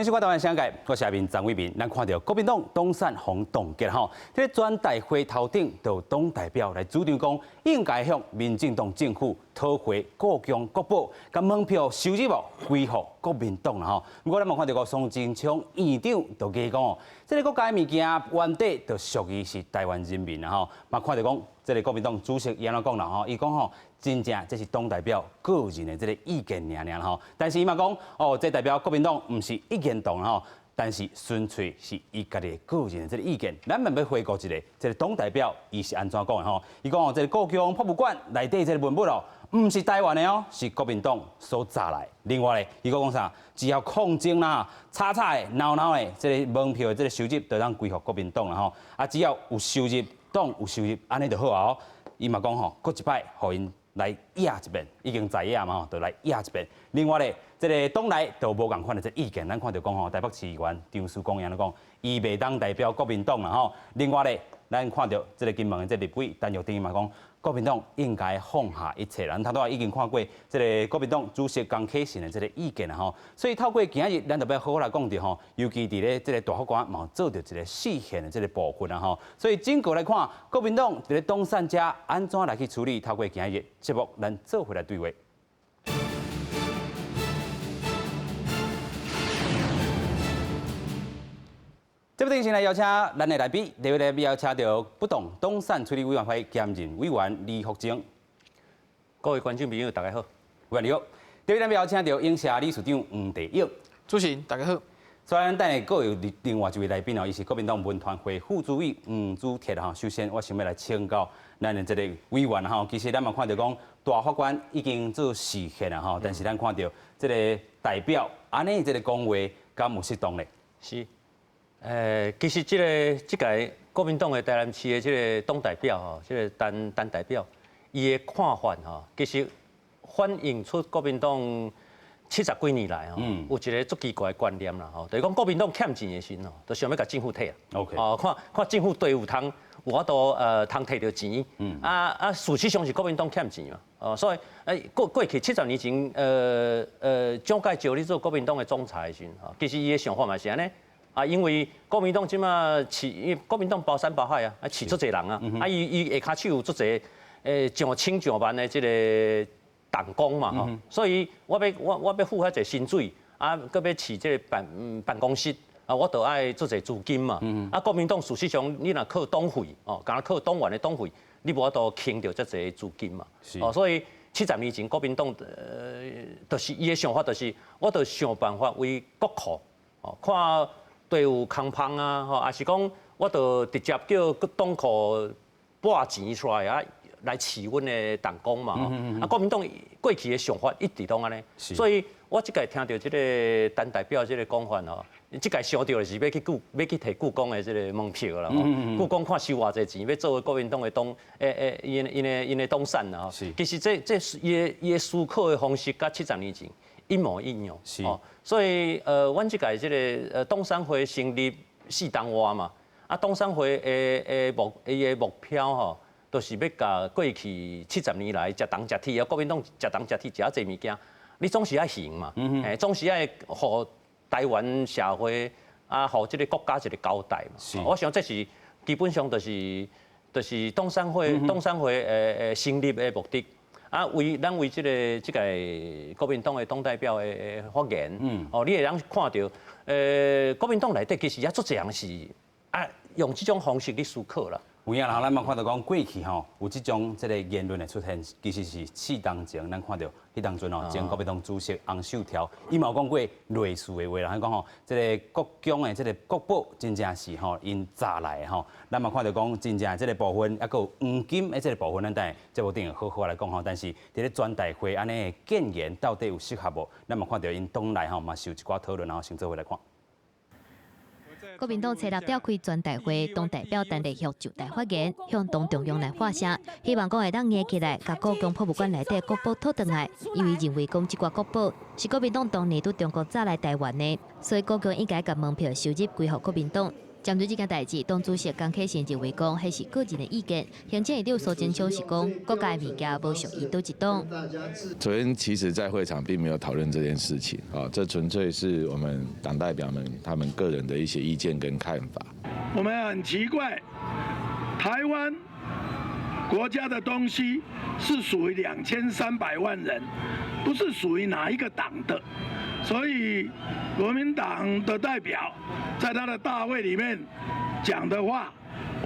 迎收看台灣聲界，我是阿明張偉民。咱看著國民黨黨產予凍結吼，這個全代會頭頂就黨代表來主張講，應該向民進黨政府討回故宮國寶，共門票收入哦歸予國民黨啦吼。毋過咱嘛看著個蘇貞昌院長就加講，這個國家的物件原底就屬於是台灣人民啦吼。嘛看著講，這個國民黨主席伊按怎講啦吼？伊講吼，真正這是黨代表個人的這個意見爾爾吼。但是伊嘛講，哦，這代表國民黨毋是一言堂吼，但是純粹是伊家己個人的這個意見。咱嘛欲回顧一下，這個黨代表伊是按怎講的吼？伊講哦，這個故宮博物館內底這個文物哦，毋是台灣的哦，是國民黨所詐來。另外咧，伊閣講啥？只要抗爭啦，吵吵的、鬧鬧的，這個門票的這個收入就當歸予國民黨啦吼。啊，只要有收入，黨有收入，按呢就好啊。伊嘛講吼，閣一擺予𪜶來驗一遍，已經知影嘛吼，就來驗一遍。另外咧，這個黨內就無仝款的這個意見，咱看著講吼，台北市議員張司剛按怎講，伊袂當代表國民黨啦吼。另外咧，咱看著這個金門的這個立委陳玉珍嘛講，國民黨應該放下一切。咱頭拄仔已經看過這個國民黨主席江啟臣的這個意見啦吼。所以透過今日，咱就欲好好來講著吼，尤其佇咧這個大法官嘛做著一個釋憲的這個部分啦吼。所以整個來看，國民黨佇咧黨產遮按怎來去處理？透過今日節目，咱做伙來對話。節目頂先來邀請咱的來賓，第一位來賓邀請著不動黨產處理委員會兼任委員李福正。各位觀眾朋友，大家好。委員你好。第二位來賓邀請著影社理事長黃帝勇。主持人大家好。所以咱等下閣有另外一位來賓哦，伊是國民黨文團會副主委黃祖鐵吼。首先，我想欲來請教咱的這個委員吼，其實咱嘛看著講大法官已經做釋憲了吼，但是咱看著這個代表按呢這個講話，敢有適當咧？是。其實這個這屆國民黨的台南市的這個黨代表吼，這個陳陳代表，伊的看法吼，其實反映出國民黨七十幾年來吼，有一個足奇怪的觀念啦吼，就是講國民黨欠錢的時陣吼，就想欲共政府提啊。哦，看看政府地有通有法度通提著錢，啊啊，事實上是國民黨欠錢嘛，哦，所以過去70年前，蔣介石咧做國民黨的總裁的時陣，吼，其實伊的想法嘛是按呢。啊，因為國民黨這馬飼，因為國民黨包山包海啊，啊飼足濟人啊，啊伊伊下跤手有足濟上千上萬的這個黨工嘛吼，所以我欲我我欲付遐濟薪水，啊，閣欲飼這個辦辦公室，啊，我著愛足濟資金嘛。啊，國民黨事實上，你若靠黨費，哦，敢若靠黨員的黨費，你無法度傾著遮濟資金嘛。哦，所以七十年前國民黨，就是伊的想法，就是我著想辦法為國庫，哦，看。地有空芳啊，吼，抑是講我著直接叫黨庫撥錢出來啊，來飼阮的黨工嘛，吼。啊，國民黨過去的想法一直攏按呢，所以我這屆聽著這個陳代表這個講法吼，這屆想著的是欲去故欲去提故宮的這個門票啦，故宮看收偌濟錢，欲做國民黨的黨，欸欸，𪜶𪜶的𪜶的黨產啦，吼。其實這這伊的伊的思考的方式，佮七十年前一模一樣，哦，所以阮這屆這個黨產會成立四冬外嘛，啊，黨產會的的目伊的目標吼，就是欲共過去七十年來食銅食鐵啊，國民黨食銅食鐵食遮濟物件，你總是愛還嘛，欸，總是愛予台灣社會啊，予這個國家一個交代嘛。我想這是基本上就是就是黨產會黨產會的成立的目的。啊，為咱為這個這屆國民黨的黨代表的發言，哦，你會當看著，國民黨內底其實也足濟人是啊，用這種方式去思考啦。有影啦，咱嘛看著講過去吼有這種這個言論的出現，其實是四冬前，咱看著彼當陣吼，前國民黨主席洪秀柱，伊嘛有講過類似的話啦，伊講吼，這個故宮的這個國寶真正是吼𪜶詐來的吼，咱嘛看著講真正這個部分，猶閣有黃金的這個部分，咱等下節目頂會好好來講吼。但是佇咧全代會按呢建言到底有適合無？咱嘛看著𪜶黨內吼嘛是有一寡討論，然後先做伙來看。國民黨初六召開全代會，黨代表陳立學就台發言，向黨中央來發聲，希望講會當硬起來，共故宮博物館內底國寶討轉來，因為認為講這寡國寶是國民黨當年對中國詐來台灣的，所以故宮應該共門票收入歸予國民黨。針對這件代誌，黨主席江啟臣認為講，彼是個人的意見。行政院長蘇貞昌是講，國家的物件無屬於佗一黨。昨天其實，在會場並沒有討論這件事情，啊，這純粹是我們黨代表們他們個人的一些意見跟看法。我們很奇怪，台灣國家的東西是屬於2300萬人，不是屬於哪一個黨的，所以國民黨的代表在他的大會裡面講的話，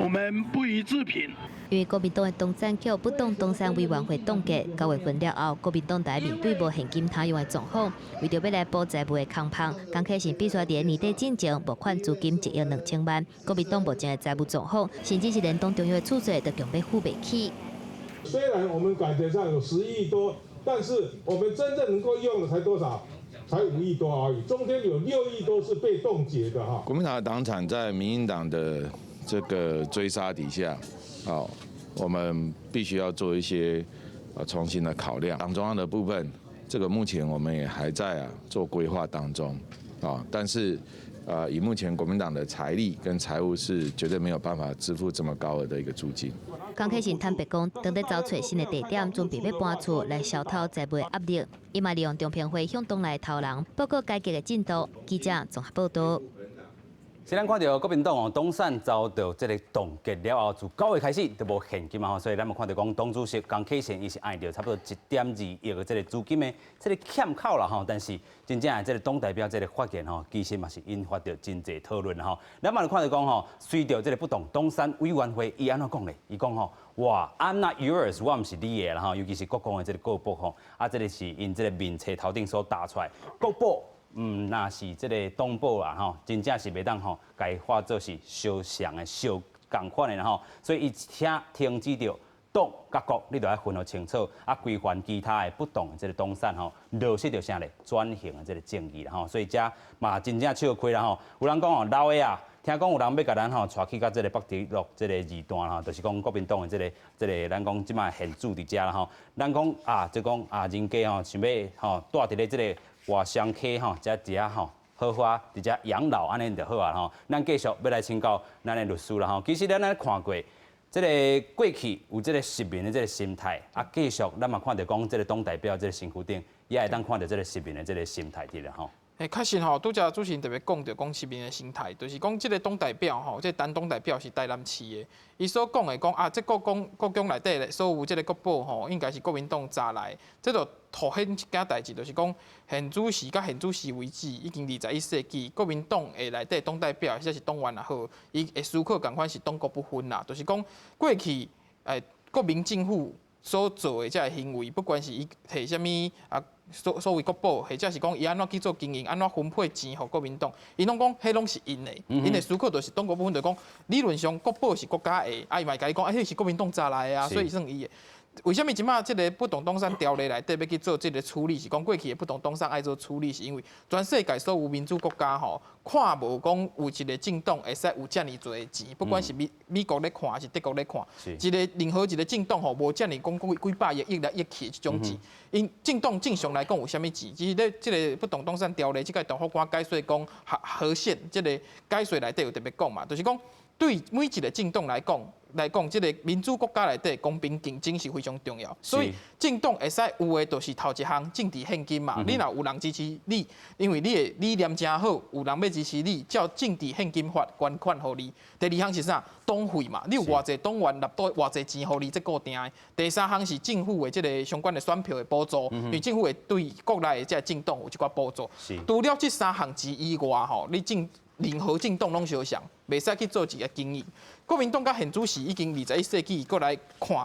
我們不予置評。因為國民黨的黨產予不動東山委員會凍結，9月份了後，國民黨在面對無現金通用的狀況，為著欲來補財務的空縫，江啟臣必須佇年底進前募款資金1億2000萬。國民黨目前的財務狀況，甚至是連黨中央的厝稅都強欲付袂起。雖然我們感覺上有10億多，但是我們真正能夠用的才多少？才5億多而已，中間有6億多是被凍結的哈。國民黨的黨產在民進黨的這個追殺底下，好，我們必須要做一些重新的考量。黨中央的部分，這個目前我們也還在做規劃當中，啊，但是以目前國民黨的財力跟財務是絕對沒有辦法支付這麼高額的一個租金。江啟臣坦白講，當咧找揣新的地點，準備欲搬厝來消除財務壓力，伊嘛利用中評會向黨內頭人報告改革的進度。記者綜合報道。是咱看著國民黨哦，黨產遭到這個凍結了後，自9月開始就無現金嘛吼，所以咱嘛看著講，黨主席江啟臣伊是礙著差不多1.2億的這個資金的這個欠口啦吼，但是真正的這個黨代表這個發言吼，其實嘛是引發著真濟討論吼。咱嘛看著講吼，隨著這個不動東山委員會伊按怎講咧？伊講吼，哇，I'm not yours，我毋是你的啦吼，尤其是國宮的這個國寶吼，啊，這個是𪜶這個面冊頭頂所打出來國寶。若是這個黨寶啊，吼，真正是袂當吼，共伊化做是相像的、相仝款的啦吼，所以伊請停止著黨佮國，你著愛分予清楚，啊，規範其他的不動的這個黨產吼，落實著啥咧？轉型的這個正義啦吼，所以遮嘛真正笑虧啦吼。有人講哦，老的啊，聽講有人欲共咱吼帶去到這個北直路這個二段吼，就是講國民黨的這個咱講這擺現主佇遮啦吼。咱講啊，就講啊，人家吼想欲吼蹛佇咧這個外雙溪吼，遮佇遐吼好好佇遮養老按呢就好啊吼。咱繼續欲來請教咱的律師啦吼。其實咱咧看過這個過去有這個殖民的這個心態，啊，繼續咱嘛看著講這個黨代表這個身軀頂，也會當看著這個殖民的這個心態佇咧吼。欸，確實吼，拄才主持人特別講著講殖民的心態，就是講這個黨代表吼，這個陳黨代表是台南市的，伊所講的講啊，這故宮故宮內底所有這個國寶吼，應該是國民黨砸來，這就凸顯一件代誌，就是講現主時佮現主時為止，已經21世紀，國民黨的內底黨代表或者是黨員也好，伊會思考仝款是黨國不分啦，就是講過去國民政府所做的這個行為，不管是伊提啥物啊，所謂國寶，或者是講伊按怎去做經營，按怎分配錢予國民黨，𪜶攏講彼攏是𪜶的，𪜶的思考就是黨國不分，就講理論上國寶是國家的，啊伊嘛會共你講，啊彼是國民黨砸來的啊，所以算伊的。為啥物這擺這個不動東山條例內底欲去做這個處理？是講過去的不動東山愛做處理，是因為全世界所有民主國家吼，看無講有一個政黨會使有遮爾濟錢，不管是美國咧看，還是德國咧看，一個任何一個政黨吼，無遮爾講幾幾百億億來億去的這種錢。𪜶政黨正常來講有啥物錢？其實咧，這個不動東山條例，這個大法官解說講合合憲，這個解說內底有特別講嘛，就是講對每一個政黨來講，這個民主國家內底公平競爭是非常重要。所以政黨會使有的，就是頭一項政治獻金嘛。你若有人支持你，因為你的理念誠好，有人欲支持你，照政治獻金法捐款予你。第二項是啥？黨費嘛，你有偌濟黨員納到偌濟錢予你，這固定的。第三項是政府的這個相關的選票的補助，因為政府會對國內的這個政黨有一寡補助。除了這三項錢以外，吼，你政任何政黨攏相像，袂使去做一個經營。國民黨佮現主時已經21世紀，閣來看，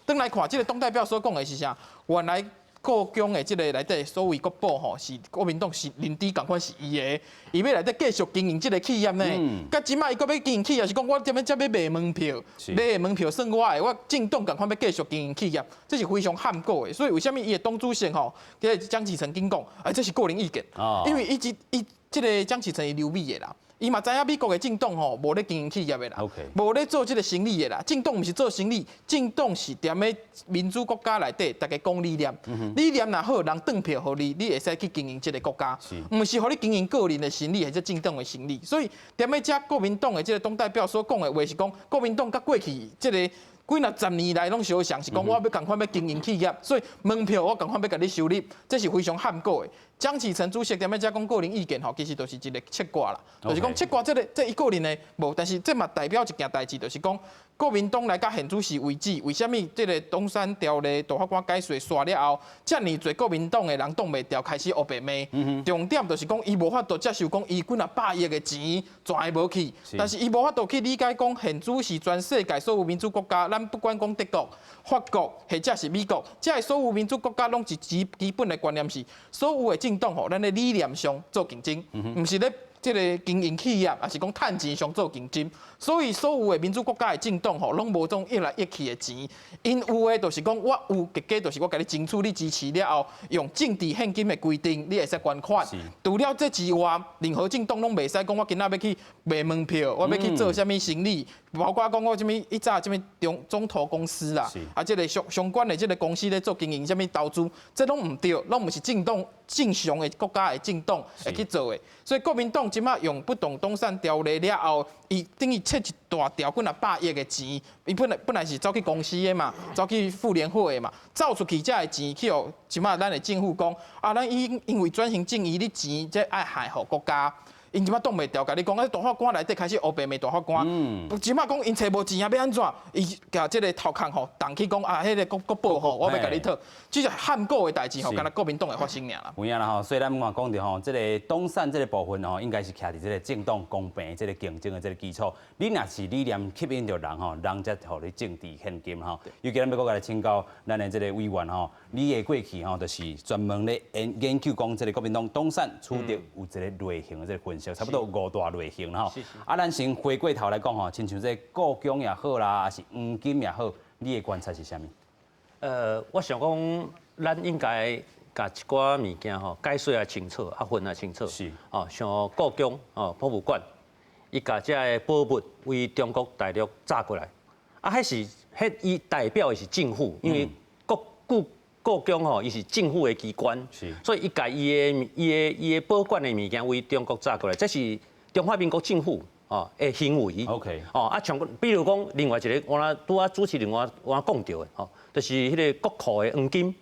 轉來看這個黨代表所講的是啥？原來故宮的這個內底所謂國寶吼，是國民黨是認知仝款是伊的，伊欲內底繼續經營這個企業呢。佮這擺伊閣欲經營企業，是講我這欲這欲賣門票，買的門票算我的，我政黨仝款欲繼續經營企業，這是非常罕見的。所以為啥物伊的黨主席吼，這個江啟臣緊講，哎，這是個人意見，因為伊這伊這個江啟臣伊留美的啦。伊嘛知影美國的政黨吼，無咧經營企業的啦，無咧做這個生意的啦。政黨毋是做生意，政黨是踮咧民主國家內底，逐家講理念，理念若好，人轉票予你，你會使去經營這個國家，毋是予你經營個人的生意或者政黨的生意。所以踮咧遮國民黨的這個黨代表所講的話是講，國民黨佮過去這個幾若十年來攏相像，是講我欲仝款欲經營企業，所以門票我仝款欲共你收入，這是非常罕過的。江啟臣主席踮咧遮講個人意見吼，其實就是一個切割啦，就是講切割這個這伊個人的無，但是這嘛代表一件代誌，就是講國民黨來到現主時為止，為啥物這個黨產條例大法官解說煞了後，遮爾濟國民黨的人擋袂牢，開始烏白罵。重點就是講伊無法度接受講伊幾若百億的錢全會無去，但是伊無法度去理解講現主時全世界所有民主國家，咱不管講德國、法國或者是美國，這个所有民主國家攏是基基本的觀念是，所有的政黨吼，咱咧理念上做競爭，毋是咧這個經營企業，抑是講趁錢上做競爭。所以所有的民主國家的政黨吼，攏無種溢來溢去的錢。𪜶有的就是講，我有結果就是我共你爭取你支持了後，用政治獻金的規定，你會使捐款。除了這之外，任何政黨攏袂使講我今仔欲去賣門票，我欲去做啥物生意，包括講我啥物以早啥物中中投公司啦，啊，這個相相關的這個公司咧做經營啥物投資，這攏毋對，攏毋是政黨正常的國家的政黨會去做的。所以國民黨這馬用不動產條例了後，伊等於切一大條幾若百億的錢，伊本來本來是走去公司的嘛，走去婦聯會的嘛，走出去這的錢去予這馬咱的政府講，啊，咱因因為轉型正義，你錢這愛還予國家。𪜶這馬擋袂牢，共你講啊，大法官內底開始烏白罵大法官，這馬講𪜶揣無錢啊，欲按怎？伊共這個頭殼吼，動去講啊，彼個國國寶吼，我欲共你討，這是罕過的代誌吼，敢若國民黨會發生爾啦。有影啦吼，所以咱嘛講著吼，這個黨產這個部分吼，應該是徛佇這個政黨公平這個競爭的這個基礎。你若是理念吸引著人吼，人才予你政治獻金吼。尤其咱欲閣來請教咱的這個委員吼，你的過去吼，就是專門咧研研究講這個國民黨黨產取得有一個類型的這個分析，差不多五大類型啦吼。啊，咱先回過頭來講吼，親像這個故宮也好啦，抑是黃金也好，你的觀察是啥物？我想講，咱應該共一寡物件吼解說也清楚，啊分也清楚。哦，像故宮哦博物館，伊共這个寶物為中國大陸炸過來，啊，彼是彼伊代表的是政府，因為國故故宮吼，伊是政府的機關，所以伊共伊的伊的伊的保管的物件為中國炸過來，這是中華民國政府哦的行為。 哦啊，像比如講另外一個，我拄仔主持人我我講著的吼，就是彼個國庫的黃金，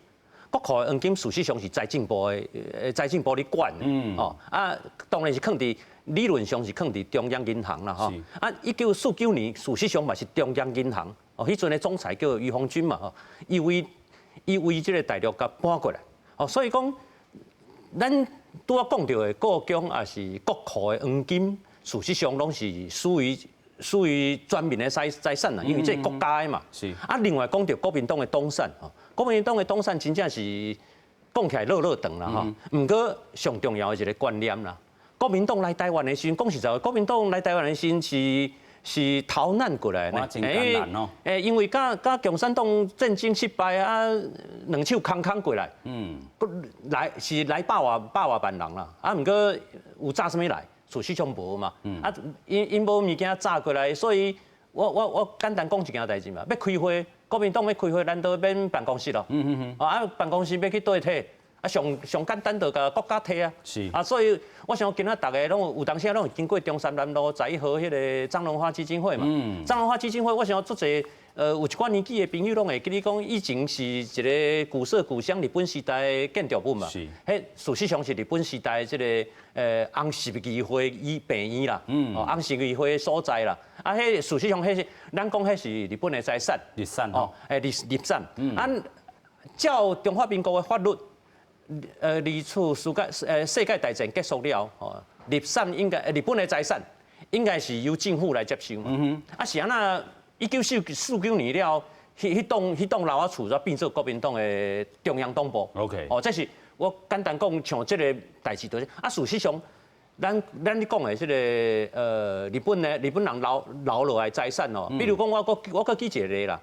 國庫的黃金事實上是財政部的，財政部咧管的，哦啊，當然是囥佇理論上是囥佇中央銀行啦，吼。啊，1949年事實上嘛是中央銀行，哦，彼陣的總裁叫俞鴻鈞嘛，吼，伊為伊為這個大陸共搬過來，哦，所以講，咱拄仔講著的故宮抑是國庫的黃金，事實上攏是屬於屬於全民的財財產啦，因為這是國家的嘛。啊，另外講著國民黨的黨產，吼，國民黨的黨產真正是講起來落落長啦，吼。毋過上重要的一個觀念啦，國民黨來台灣的時陣，講實在話，國民黨來台灣的時陣是是逃難過來的。真艱難哦。欸，因為佮佮共產黨戰爭失敗啊，兩手空空過來。來是來百外百外萬人啦，啊，毋過有炸啥物來？事實上無嘛。啊，𪜶𪜶無物件炸過來，所以我我我簡單講一件代誌嘛。欲開會，國民黨欲開會，難道免辦公室咯？啊，辦公室欲去佗佇？啊，上上簡單就共國家提啊。啊，所以我想今仔逐家攏有當時攏有經過中山南路十一號彼個張榮發基金會嘛。張榮發基金會，我想足濟有一寡年紀的朋友攏會記得講，以前是一個古色古香日本時代的建築物嘛。彼事實上是日本時代這個紅十字會醫病院啦。哦，紅十字會的所在啦。啊，彼事實上彼是咱講彼是日本的財產。日產哦。日日產。啊，照中華民國的法律。二次世界世界大戰結束了後，日產應該日本的財產應該是由政府來接收嘛。啊是按怎？1949年了，彼彼棟彼棟樓仔厝才變做國民黨的中央黨部。 哦，這是我簡單講，像這個代誌就是。啊，事實上，咱咱咧講的這個日本的日本人留留落來財產哦，比如講我閣我閣舉一個例啦。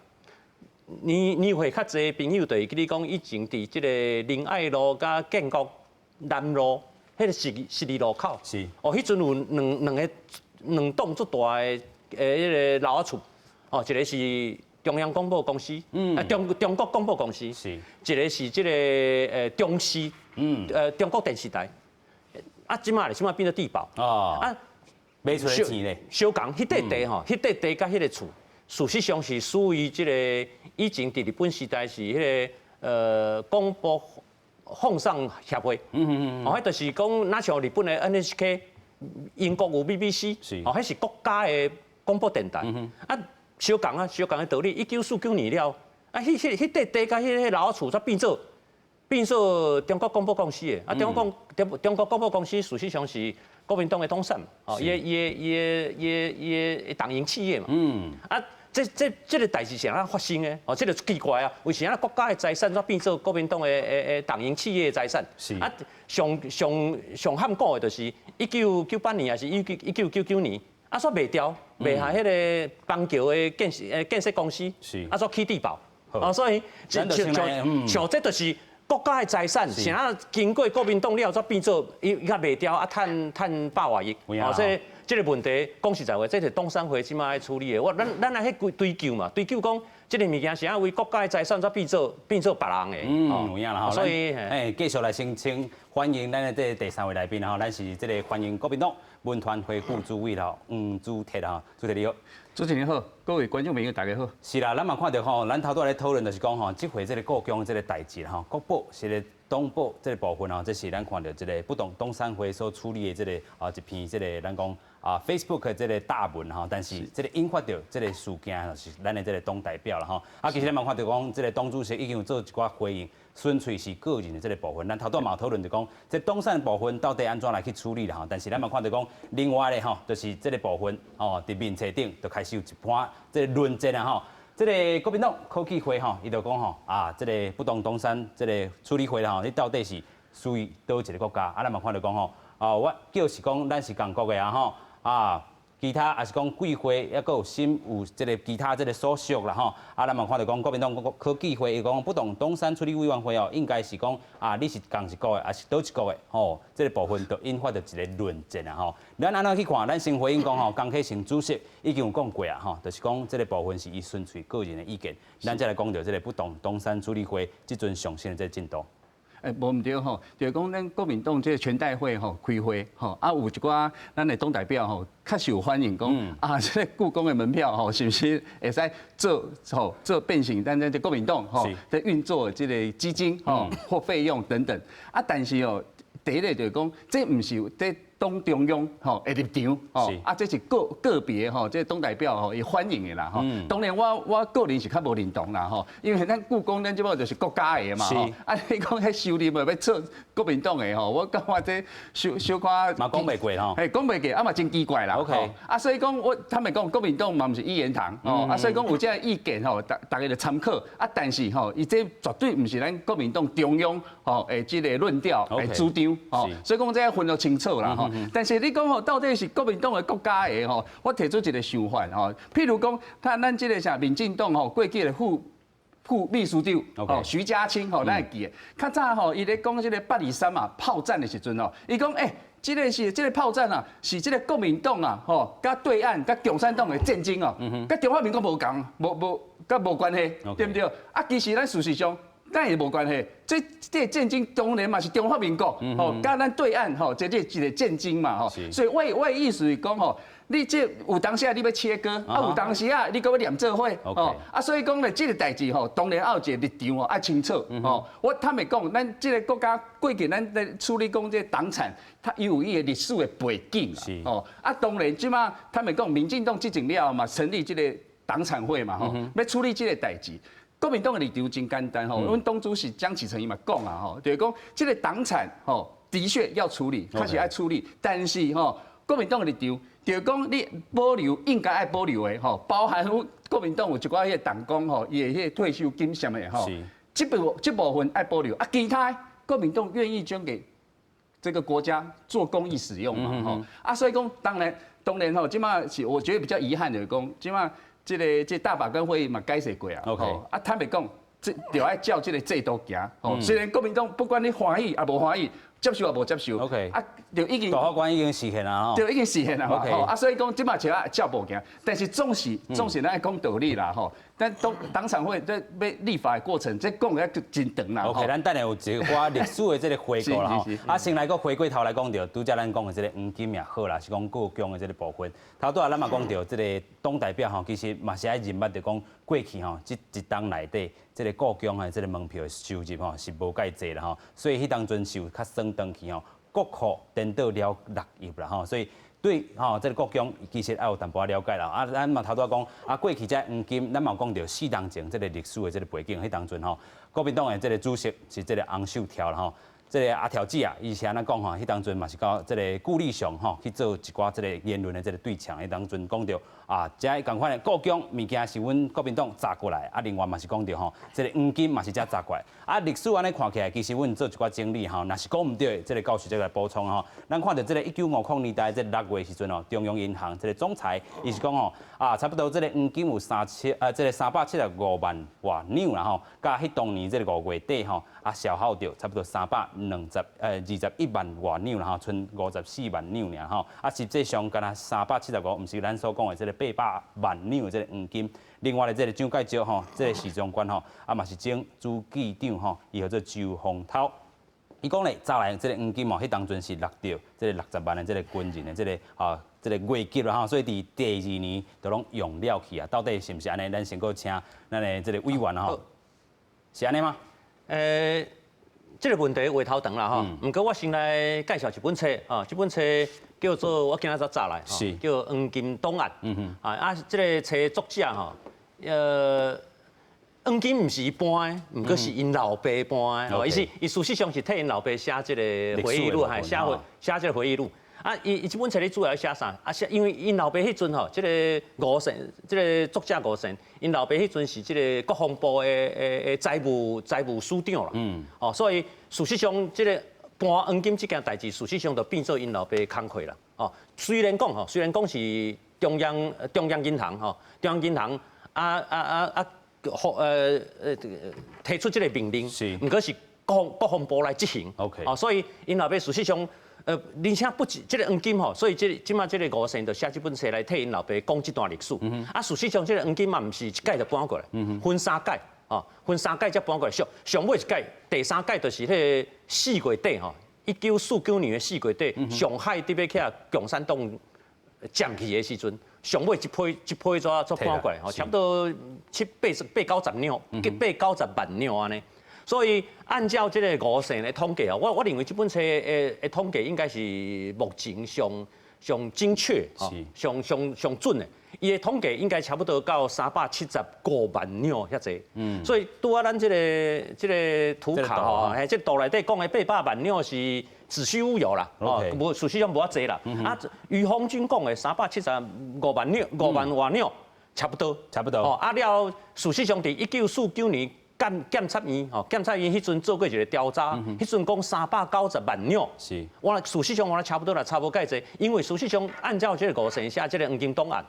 年年歲較濟朋友就會記得講，以前佇這個仁愛路佮建國南路。彼個十字路口。哦，彼陣有兩兩棟足大的彼個樓仔厝，哦，一個是中央廣播公司，啊中國廣播公司，一個是這個中視，中國電視台。啊，這馬咧，這馬變做帝寶。啊，賣出來錢咧。相仝，彼塊地吼，彼塊地佮彼個厝，事實上是屬於這個以前佇日本時代是彼個廣播放送協會。哦，彼就是講，若像日本的 NHK，英國有 BBC，哦，彼是國家的廣播電台。啊，相仝啊，相仝的道理，1949年了，啊，彼塊地佮彼個樓仔厝才變做中國廣播公司的，啊，中國廣播公司事實上是國民黨的黨產，哦，伊的黨營企業嘛。啊，這個代誌是按怎發生的？哦，這個奇怪啊，為啥國家的財產怎變做國民黨的黨營企業的財產？啊，上上上罕見的就是1998年，還是1999年，啊，煞賣掉，賣予彼个邦橋的建設公司，啊，煞起帝寶。哦，所以像像這就是。國家的財產，啥經過國民黨了，才變做伊伊較賣掉啊，趁百外億。哦，所以這個問題講實在話，這是董產會這馬愛處理的。我咱來去追究嘛，追究講這個物件是按怎為國家的財產，才變做別人的。嗯，有影啦吼。所以，繼續來先請歡迎咱的這個第三位來賓吼，咱是這個歡迎國民黨文傳會副主委吼黃祖鐵吼，祖鐵你好。主持人好，各位觀眾朋友大家好。是啦，咱嘛看著吼，咱頭拄仔咧討論就是講吼，這回這個故宮這個代誌吼，國寶是個黨寶這個部分吼，這是咱看著這個不動董產會所處理的這個啊一篇這個咱講啊 Facebook 這個大文吼，但是這個引發著這個事件是咱的這個黨代表啦吼。啊，其實咱嘛看著講，這個黨主席已經有做一寡回應，純粹是個人的這個部分。咱頭拄仔嘛討論就講，這黨產部分到底按怎來去處理啦吼？但是咱嘛看著講，另外咧吼，就是這個部分哦，佇面冊頂就開始有一番這個論戰啊吼。這個國民黨科技會吼，伊就講吼啊，這個不動黨產這個處理會啦吼，你到底是屬於佗一個國家？啊，咱嘛看著講吼，哦，我就是講咱是仝國的啊吼，啊，其他也是講貴會，抑閣有新有這個其他這個所屬啦吼。啊，咱嘛看著講國民黨科技會伊講不動黨產處理委員會哦，應該是講啊，你是仝一國的，抑是佗一國的吼？這個部分就引發著一個論戰啊吼。咱按怎去看？咱先回應講吼，江啟臣主席已經有講過啊吼，就是講這個部分是伊純粹個人的意見。咱再來講著這個不動黨產處理會這陣上新的這個進度。無毋對吼，就是講咱國民黨這個全代會吼開會吼，啊有一寡咱的黨代表吼，確實有反映講啊，這個故宮的門票吼，是毋是會使做吼做變成咱這國民黨吼在運作這個基金吼或費用等等啊，但是哦，第一個就是講，這毋是這黨中央吼的立場吼，啊，這是個別吼，這黨代表吼伊反映的啦吼。當然我個人是較無認同啦吼，因為咱故宮咱這擺就是國家的嘛吼。啊，你講彼收入欲做國民黨的吼，我感覺這小小可嘛講袂過吼。嘿，講袂過啊嘛真奇怪啦。 啊，所以講我他們講國民黨嘛毋是一言堂哦，啊，所以講有這個意見吼，逐家就參考啊，但是吼，伊這絕對毋是咱國民黨中央吼的這個論調的主張吼，所以講這分得清楚啦吼。但是你講吼，到底是國民黨的國家的吼，我提出一個想法吼，譬如講，他咱這個啥民進黨吼，過去的副秘書長吼徐佳青吼，咱會記得，較早吼，伊咧講這個8·23啊炮戰的時陣吼，伊講欸，這個是這個炮戰啊，是這個國民黨啊吼，佮對岸佮共產黨的戰爭哦，佮中華民國無仝，無關係，對毋對？啊，其實咱事實上。敢會無關係，這戰爭當然嘛是中華民國吼，佮咱對岸吼，這一個戰爭嘛吼，所以我的意思是講吼，你這有當時啊，你欲切割，啊有當時啊，你閣欲連做伙，吼，啊所以講咧，這個代誌吼，當然愛有一個立場吼，愛清楚吼。我坦白講，咱這個國家過去咱咧處理講這個黨產，它有伊的歷史的背景啦，吼。啊當然這馬坦白講，民進黨執政了後嘛，成立這個黨產會嘛吼，欲處理這個代誌。國民黨的立場真簡單吼，阮黨主席江啟臣伊嘛講啊吼，就是講這個黨產吼的確要處理，確實愛處理，但是吼國民黨的立場就是講你保留應該愛保留的吼，包含國民黨有一寡彼個黨工吼，伊的彼個退休金啥物吼，這部分愛保留啊，其他國民黨願意捐給這個國家做公益使用嘛吼，啊所以講當然吼，這馬是我覺得比較遺憾就是講這馬。這個這大法官會議嘛解釋過啊，啊坦白講，這就愛照這個制度行。雖然國民黨不管你歡喜抑無歡喜，接受抑無接受。 啊，就已經大法官已經釋憲啦，對，已經釋憲啦嘛。啊，所以講這馬就愛照步行，但是總是咱愛講道理啦，吼。但黨黨產會這欲立法的過程，這講得真長啦。 OK，咱等下有一寡歷史的這個回顧啦，吼。啊，先來閣回過頭來講著，拄才咱講的這個黃金也好啦，是講故宮的這個部分。頭拄仔咱嘛講著，這個黨代表吼，其實嘛是愛認捌著講過去吼，這一冬內底這個故宮的這個門票的收入吼是無蓋濟啦吼，所以彼當陣是有較算轉去吼，國庫顛倒了六億啦吼，所以對吼，這個故宮其實愛有淡薄仔了解啦。啊，咱嘛頭拄仔講，啊過去這黃金，咱嘛有講著四冬前這個歷史的這個背景，彼當陣吼，國民黨的這個主席是這個洪秀柱啦吼。這個阿柱姊啊，伊是按怎講吼？彼當陣嘛是佮這個顧立雄吼去做一寡這個言論的這個對嗆。彼當陣講著啊，這仝款的故宮物件是阮國民黨砸過來，啊，另外嘛是講著吼，這個黃金嘛是遮砸過來。啊，歷史按呢看起來，其實阮做一寡整理吼，若是講毋對，這個教授再來補充吼。咱看著這個1950年代這6月時陣吼，中央銀行這個總裁伊是講吼，啊，差不多這個黃金有三七啊，這個375萬外兩啦吼，佮彼當年這個5月底吼，啊消耗著差不多三百兩十21萬外兩啦吼，賰54萬兩爾吼，啊實際上敢若375，毋是咱所講的這個800萬兩的這個黃金。另外的這個蔣介石吼，這個時長官吼，啊嘛是前主計長吼，伊號做周逢濤。伊講咧，早來這個黃金哦，彼當陣是落著這個60萬的這個軍人的這個啊，這個月給啦吼，所以佇第二年就攏用了去啊。到底是毋是按呢？咱先閣請咱的這個委員吼，是按呢嗎？這個問題話頭長啦吼，毋過我先來介紹一本冊啊，這本冊叫做我今仔才載來，叫《黃金檔案》。啊啊，這個冊作者吼，黃金毋是伊搬的，毋過是𪜶老爸搬的。伊是伊事實上是替𪜶老爸寫這個回憶錄，係寫回寫這個回憶錄。啊，伊伊這本冊咧主要寫啥？啊，寫因為𪜶老爸彼陣吼，這個吳勝，這個作者吳勝，𪜶老爸彼陣是這個國防部的財務司長啦。哦，所以事實上，這個搬黃金這件代誌，事實上就變做𪜶老爸工課啦。哦，雖然講吼，雖然講是中央銀行吼，中央銀行啊啊啊啊，提出這個命令，毋過是國防部來執行。 哦，所以𪜶老爸事實上。而且不止這個黃金吼，所以這這馬這個吳勝就寫這本冊來替𪜶老爸講這段歷史。啊，事實上這個黃金嘛，毋是一擺就搬過來，分三擺，哦，分三擺才搬過來。上上尾一擺，第三擺就是彼個四月底吼，1949年的四月底，上海佇欲予共產黨佔去的時陣，上尾一批一批怎怎搬過來，吼，差不多七八十八九十兩，八九十萬兩按呢。所以按照這個吳勝的統計啊，我認為這本冊的統計應該是目前上上精確、上上上準的。伊的統計應該差不多到375萬兩遐濟。所以拄仔咱這個圖卡吼，嘿，這圖內底講的800萬兩是子虛烏有啦，哦，無事實上無遐濟啦。啊，余鴻鈞講的375萬兩，5萬外兩，差不多，差不多。哦，啊了，事實上佇1949年，檢察院吼，檢察院彼陣做過一個調查，彼陣講390萬兩。我事實上我差不多啦，差無蓋濟，因為事實上按照這個吳勝寫這個黃金檔案，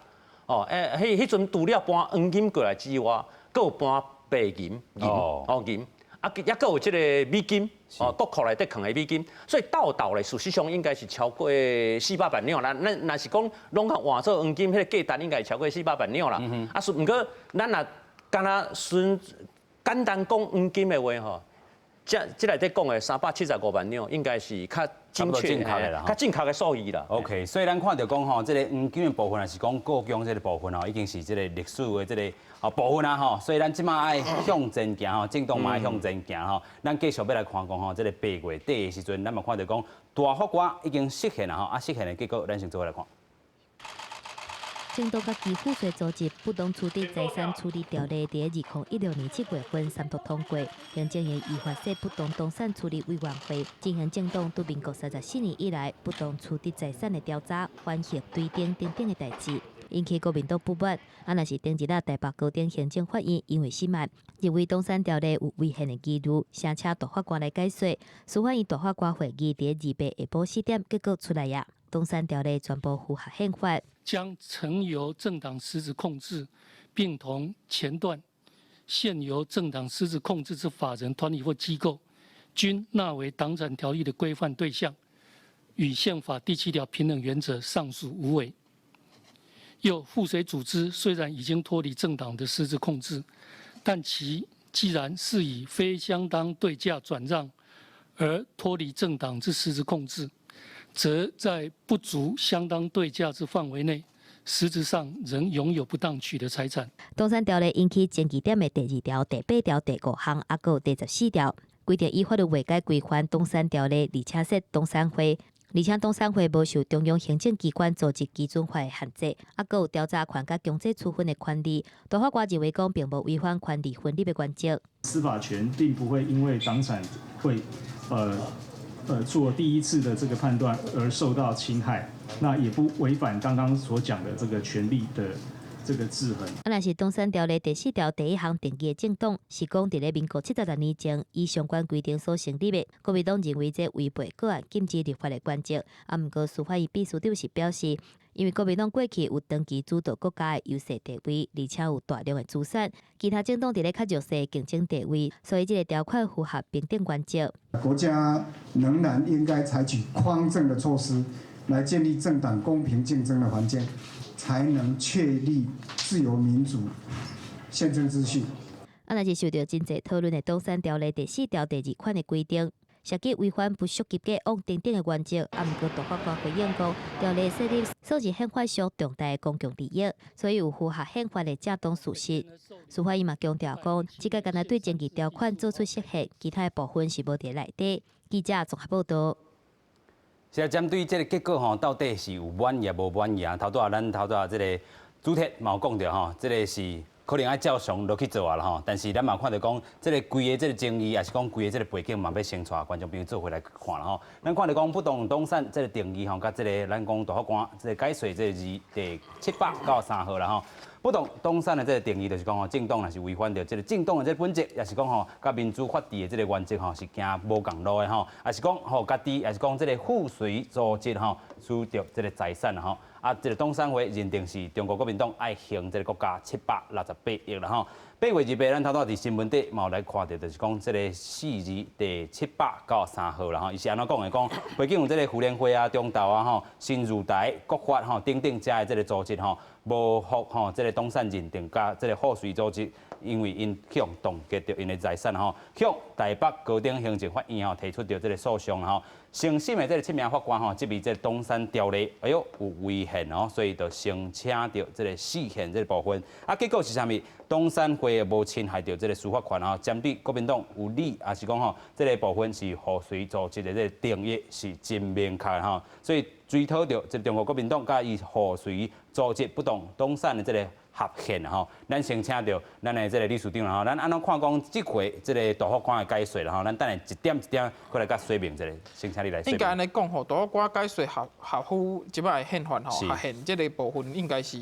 哦，彼彼陣除了搬黃金過來之外，閣有搬白銀銀哦銀，啊，抑閣有這個美金，哦，國庫內底囥的美金，所以鬥鬥咧，事實上應該是超過400萬兩啦。咱若是講攏較換做黃金，彼個價值應該超過四百萬兩啦。啊，毋過咱若敢若純簡單講黃金的話吼，這內底講的375萬兩，應該是較精確、較正確的數字啦。 OK，所以咱看著講吼，這個黃金的部分，還是講故宮這個部分吼，已經是這個歷史的這個啊部分啊吼。所以咱這馬愛向前行吼，政黨嘛愛向前行吼。咱繼續欲來看講吼，這個8月底的時陣，咱嘛看著講大法官已經釋憲啦吼，啊釋憲的結果，咱先做伙來看。政黨佮基輔稅組織不當取得財產處理條例，佇2016年7月份三讀通過。行政院依法設不當動產處理委員會，進行政黨對民國34年以來不當取得財產的調查、反核追偵等等的代誌，引起國民黨不滿。啊，若是頂日啊，台北高等行政法院因為審案，認為動產條例有違憲的疑慮，聲請大法官來解說。司法院大法官會議佇28下晡4點，結果出來啊，動產條例全部符合憲法。將曾由政黨實質控制，並同前段現由政黨實質控制之法人團體或機構，均納為黨產條例的規範對象，與憲法第七條平等原則尚屬無違。又附隨組織雖然已經脫離政黨的實質控制，但其既然是以非相當對價轉讓而脫離政黨之實質控制，則在不足相當對價之範圍內，實質上仍擁有不當取得財產。黨產條例引起爭議點的第二條、第八條、第五項，抑閣有第14條，規定以法律未該規範黨產條例，而且設黨產會。而且黨產會無受中央行政機關組織基準法的限制，抑閣有調查權佮強制處分的權利。大法官認為講並無違反權利分立的原則。司法權並不會因為黨產會，做第一次的這個判斷而受到侵害，那也不違反剛剛所講的這個權力的這個制衡。啊，若是黨產條例第四條第一項定義的政黨，是講佇咧民國76年前依相關規定所成立的。國民黨認為這違背個案禁止立法的原則。啊，毋過司法院秘書長是表示，因為國民黨過去有長期主導國家的優勢地位，而且有大量的資產，其他政黨佇咧較弱勢的競爭地位，所以這個條款符合平等原則。國家仍然應該採取匡正的措施，來建立政黨公平競爭的環境，才能確立自由民主憲政秩序。啊，若是受著真濟討論的黨產條例第四條第二款的規定，涉及違反不溯及既往等等的原則。啊，毋過大法官回應講，條例設立算是憲法上重大的公共利益，所以有符合憲法的正當事實。司法院嘛強調講，這個干焦對爭議條款做出釋憲，其他的部分是無佇內底。記者綜合報道。是啊，針對這個結果吼，到底是有滿意無滿意啊？頭拄仔咱頭拄仔這個主題嘛有講著吼，這個是可能愛照常落去做啊啦吼。但是咱嘛看著講，這個規个這個爭議，抑是講規个這個背景嘛，欲先帶觀眾朋友做伙來看啦吼。咱看著講不當黨產這個定義吼，佮這個咱講大法官這個解說這個字第793號啦吼。不當黨產的這個定義就是講吼，政黨若是違反著這個政黨的這個本質，抑是講吼，佮民主法治的這個原則吼是行無仝路的吼，抑是講吼家己，抑是講這個附隨組織吼取得這個財產吼，啊，這個黨產會認定是中國國民黨愛還這個國家768億啦吼。8月28，咱頭拄仔佇新聞底嘛有來看著，就是講這個釋字第793號啦吼，伊是按怎講的？講背景有這個婦聯會啊、中道啊吼、新日台、國發吼等等遮的這個組織吼，無服吼這個黨產認定佮這個附隨組織，因為𪜶去予凍結著𪜶的財產吼，向台北高等行政法院吼提出著這個訴訟吼。承審的這個七名法官吼，質疑這個黨產條例，哎喲有違憲哦，所以就先請著這個釋憲這個部分。啊，結果是啥物？黨產會無侵害著這個司法權吼，針對國民黨有利，抑是講吼，這個部分是附隨組織的這個定義是真明確吼，所以追討著這個中國國民黨佮伊附隨組織不當黨產的這個合憲吼。咱先請著咱的這個理事長吼，咱按怎看講這回這個大法官的解說啦吼，咱等下一點一點過來共說明一下，先請你來。應該按呢講吼，大法官解說合乎這擺的憲法吼，合憲這個部分應該是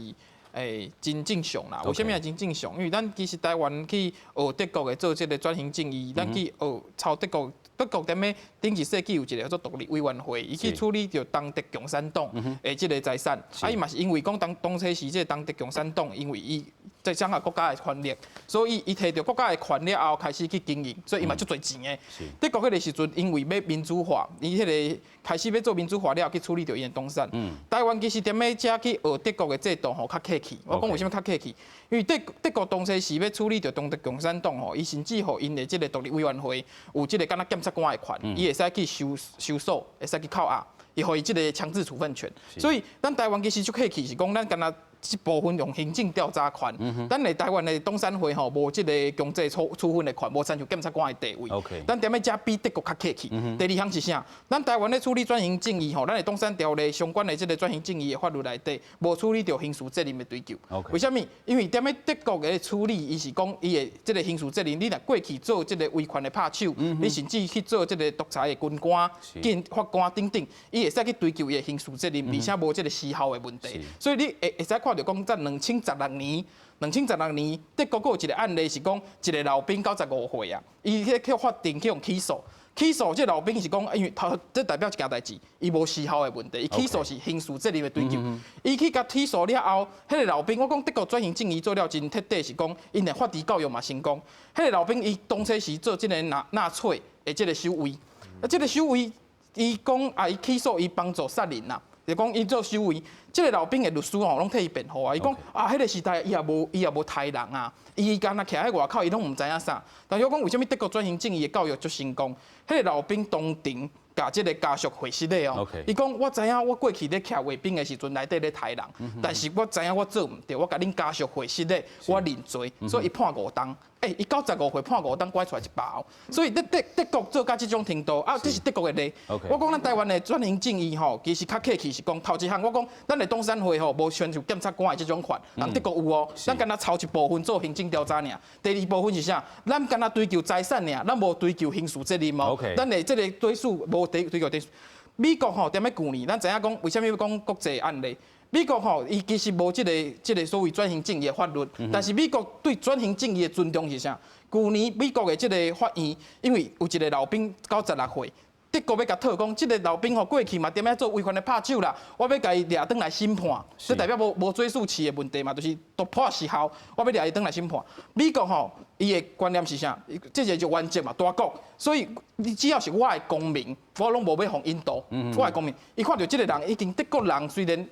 真正常啦。為啥物會真正常？因為咱其實台灣去學德國的做這個轉型正義，咱去學抄德國。德國踮咧頂一世紀有一個叫做獨立委員會，伊去處理著東德共產黨的這個財產。啊，伊嘛是因為講當初時這個東德共產黨，因為伊在掌握國家的權力，所以伊提著國家的權力後開始去經營，所以伊嘛足濟錢的。德國彼個時陣，因為欲民主化，伊彼個開始欲做民主化了後，去處理著𪜶的黨產。台灣其實踮咧遮去學德國的制度吼，較客氣。我講為啥物較客氣？因為德國當初時欲處理著東德共產黨吼，伊甚至予𪜶的這個獨立委員會有這個敢若檢察官的權，伊會使去搜索，會使去扣押，伊予伊這個強制處分權。所以咱台灣其實足客氣，是講咱敢若這部分用行政調查權，咱的台灣的黨產會吼無這個強制處分的權，無親像檢察官的地位。咱踮咧遮比德國較客氣。第二項是啥？咱台灣咧處理轉型正義吼，咱的黨產條例相關的這個轉型正義的法律內底，無處理著刑事責任的追究。為啥物？因為踮咧德國的處理，伊是講伊的這個刑事責任，你若過去做這個威權的拍手，你甚至去做這個獨裁的軍官、檢法官等等，伊會使去追究伊的刑事責任，而且無這個時效的問題。所以你會使看著講，在2016年，2016年德國閣有一個案例是講，一個老兵95歲啊，伊去法庭去予起訴，起訴這老兵是講，因為他這代表一件代誌，伊無時效的問題，伊起訴是刑事責任的追究。伊去共起訴了後，彼個老兵，我講德國轉型正義做了真徹底，是講𪜶的法治教育嘛成功。彼個老兵伊當初時做這個納粹。的這個守衛，啊，這個守衛伊講啊，伊起訴伊幫助殺人啦，就講伊做守衛，這個老兵的律師吼攏替伊辯護啊，伊講啊，彼個時代伊也無刣人啊，伊敢若徛佇外口，伊攏毋知影啥。但是我講為啥物德國轉型正義的教育足成功？彼個老兵當場共這個家屬回釋的哦，伊講我知影我過去咧徛衛兵的時陣內底咧刣人，但是我知影我做毋對，我共恁家屬回釋的，我認罪，所以伊判五冬，欸，伊95歲判五冬，拐出來100哦，所以咧德國做到這種程度，啊，這是德國的例。我講咱台灣的轉型正義吼，其實較客氣是講頭一項，我講咱的董產會吼無親像檢察官的這種權，人德國有哦，咱敢若抄一部分做行政調查爾。第二部分是啥？咱敢若追究財產爾，咱無追究刑事責任哦。咱的這個對數無追究對數。美國吼，踮咧舊年，咱知影講為啥物欲講國際案例？美國吼，伊其實無這個所謂轉型正義的法律，但是美國對轉型正義的尊重是啥？舊年美國的這個法院，因為有一個老兵96歲，德國欲共討講，這個老兵吼過去嘛踮咧做違反的拍手啦，我欲共伊掠轉來審判，這代表無追訴期的問題嘛，就是突破時效，我欲掠伊轉來審判。美國吼，伊的觀念是啥？這個就原則嘛，大國，所以你只要是我的公民，我攏無欲予引渡。我的公民，伊看著這個人已經德國人，雖然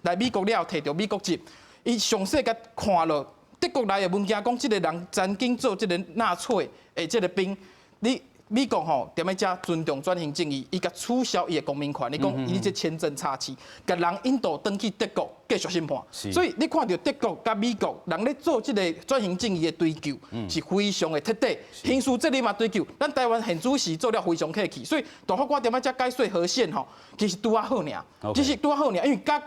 來美國了後，摕著美國籍，伊詳細共看落德國來的文件，講這個人曾經做這個納粹的這個兵，你美國吼踮咧遮尊重轉型正義，伊共取消伊的公民權，伊講伊這簽證插翅，共人引渡轉去德國繼續審判。所以你看著德國佮美國人咧做這個轉型正義的追究，是非常的徹底，刑事責任嘛追究。咱台灣現主時做了非常客氣，所以大法官踮咧遮解說合憲吼，其實拄仔好爾，其實拄仔好爾，因為佮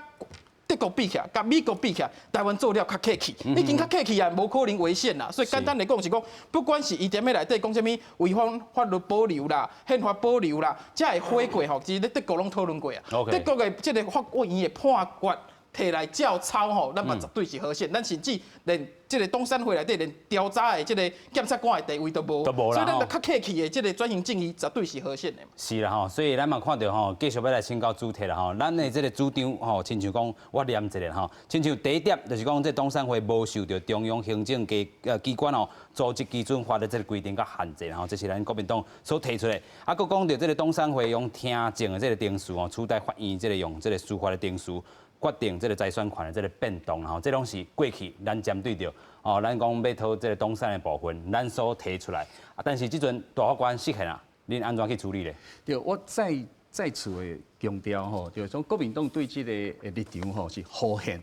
德國比起來，佮美國比起來，台灣做了較客氣，已經較客氣啊，無可能違憲啦。所以簡單來講是講，不管是伊踮咧內底講啥物違反法律保留啦、憲法保留啦，這會悔過吼，其實咧德國攏討論過啊。德國的這個法院的判決提來照抄吼，咱嘛絕對是合憲。咱甚至連這個董產會內底連調查的這個檢察官的地位都無，所以咱就較客氣的這個轉型正義絕對是合憲的。是啦吼，所以咱嘛看著吼，繼續欲來請教主題啦吼。咱的這個主張吼，親像講我念一下吼，親像第一點就是講，這董產會無受著中央行政機關吼組織基準法的這個規定佮限制吼，這是咱國民黨所提出的。啊，閣講著這個董產會用聽證的這個程序吼，取代法院這個用這個司法的程序，決定這個財產權的這個變動吼，這攏是過去咱針對著哦，咱講欲討這個董產的部分，咱所提出來。啊，但是這陣大法官釋憲啊，恁按怎去處理咧？對，我再再次的強調吼，就是講國民黨對這個立場吼是護憲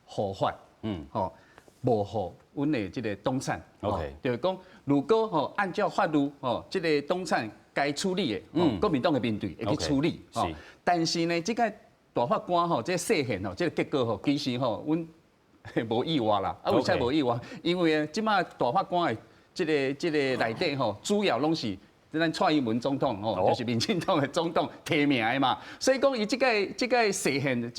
護法，吼無予阮的這個黨產。 就是講，如果吼按照法律吼，這個黨產該處理的，國民黨的面對會去處理。但是呢，這個大法官吼，這個釋憲吼，這個結果吼，其實吼，阮無意外啦。啊，為啥無意外？因為這擺大法官的這個內底吼，主要攏是咱蔡英文總統吼，就是民進黨的總統提名的嘛。所以講，伊這個釋憲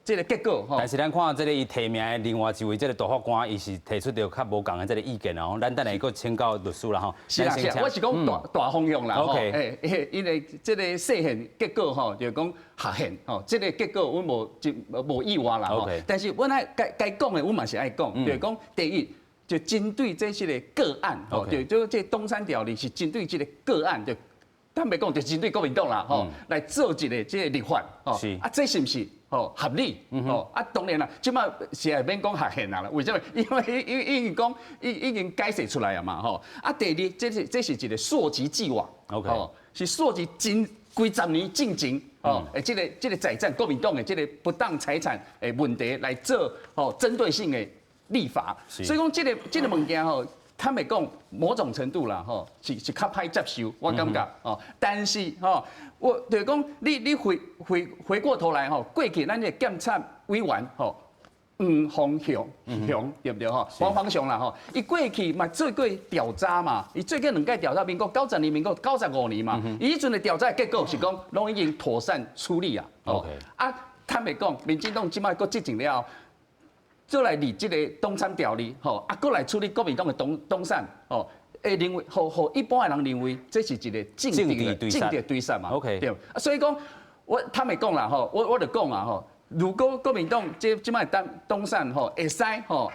這個結果吼。但是咱看這個伊提名的另外一位這個大法官，伊是提出著較無仝的這個意見哦。咱等下閣請教律師啦吼。是啦是啦，我是講大大方向啦吼。欸，因為這個釋憲結果吼，就是講合憲吼，這個結果阮無就無意外啦吼。但是阮愛該該講的，阮嘛是愛講，就是講第一，就針對這些個個案，吼，就這黨產條例是針對這個個案，就坦白講，就針對國民黨啦，吼，來做一個這個立法，吼，啊，這是毋是吼合理？吼，啊，當然啦，這擺是會免講合憲啊啦，為啥物？因為已經講已經解釋出來啊嘛，吼。啊，第二，這是一個溯及既往，吼，是溯及真幾十年進前，吼，這個財產國民黨的這個不當財產的問題來做吼針對性的立法，所以講這個物件吼，坦白講，某種程度啦，吼，是較歹接受，我感覺哦。但是吼，我就是講，你回過頭來吼，過去咱的監察委員吼，黃方雄，對毋對吼？黃方雄啦吼，伊過去嘛做過調查嘛，伊做過兩屆調查，民國九十年、民國95年嘛，伊彼陣的調查結果是講，攏已經妥善處理啊。啊，坦白講，民進黨這擺閣執政了後，做來立這個黨產條例，吼，啊，閣來處理國民黨的黨產，吼，會認為，予一般的人認為這是一個政治的政治追殺嘛。 對。啊，所以講，我坦白講啦，吼，我就講啊，吼，如果國民黨這擺黨產吼會使吼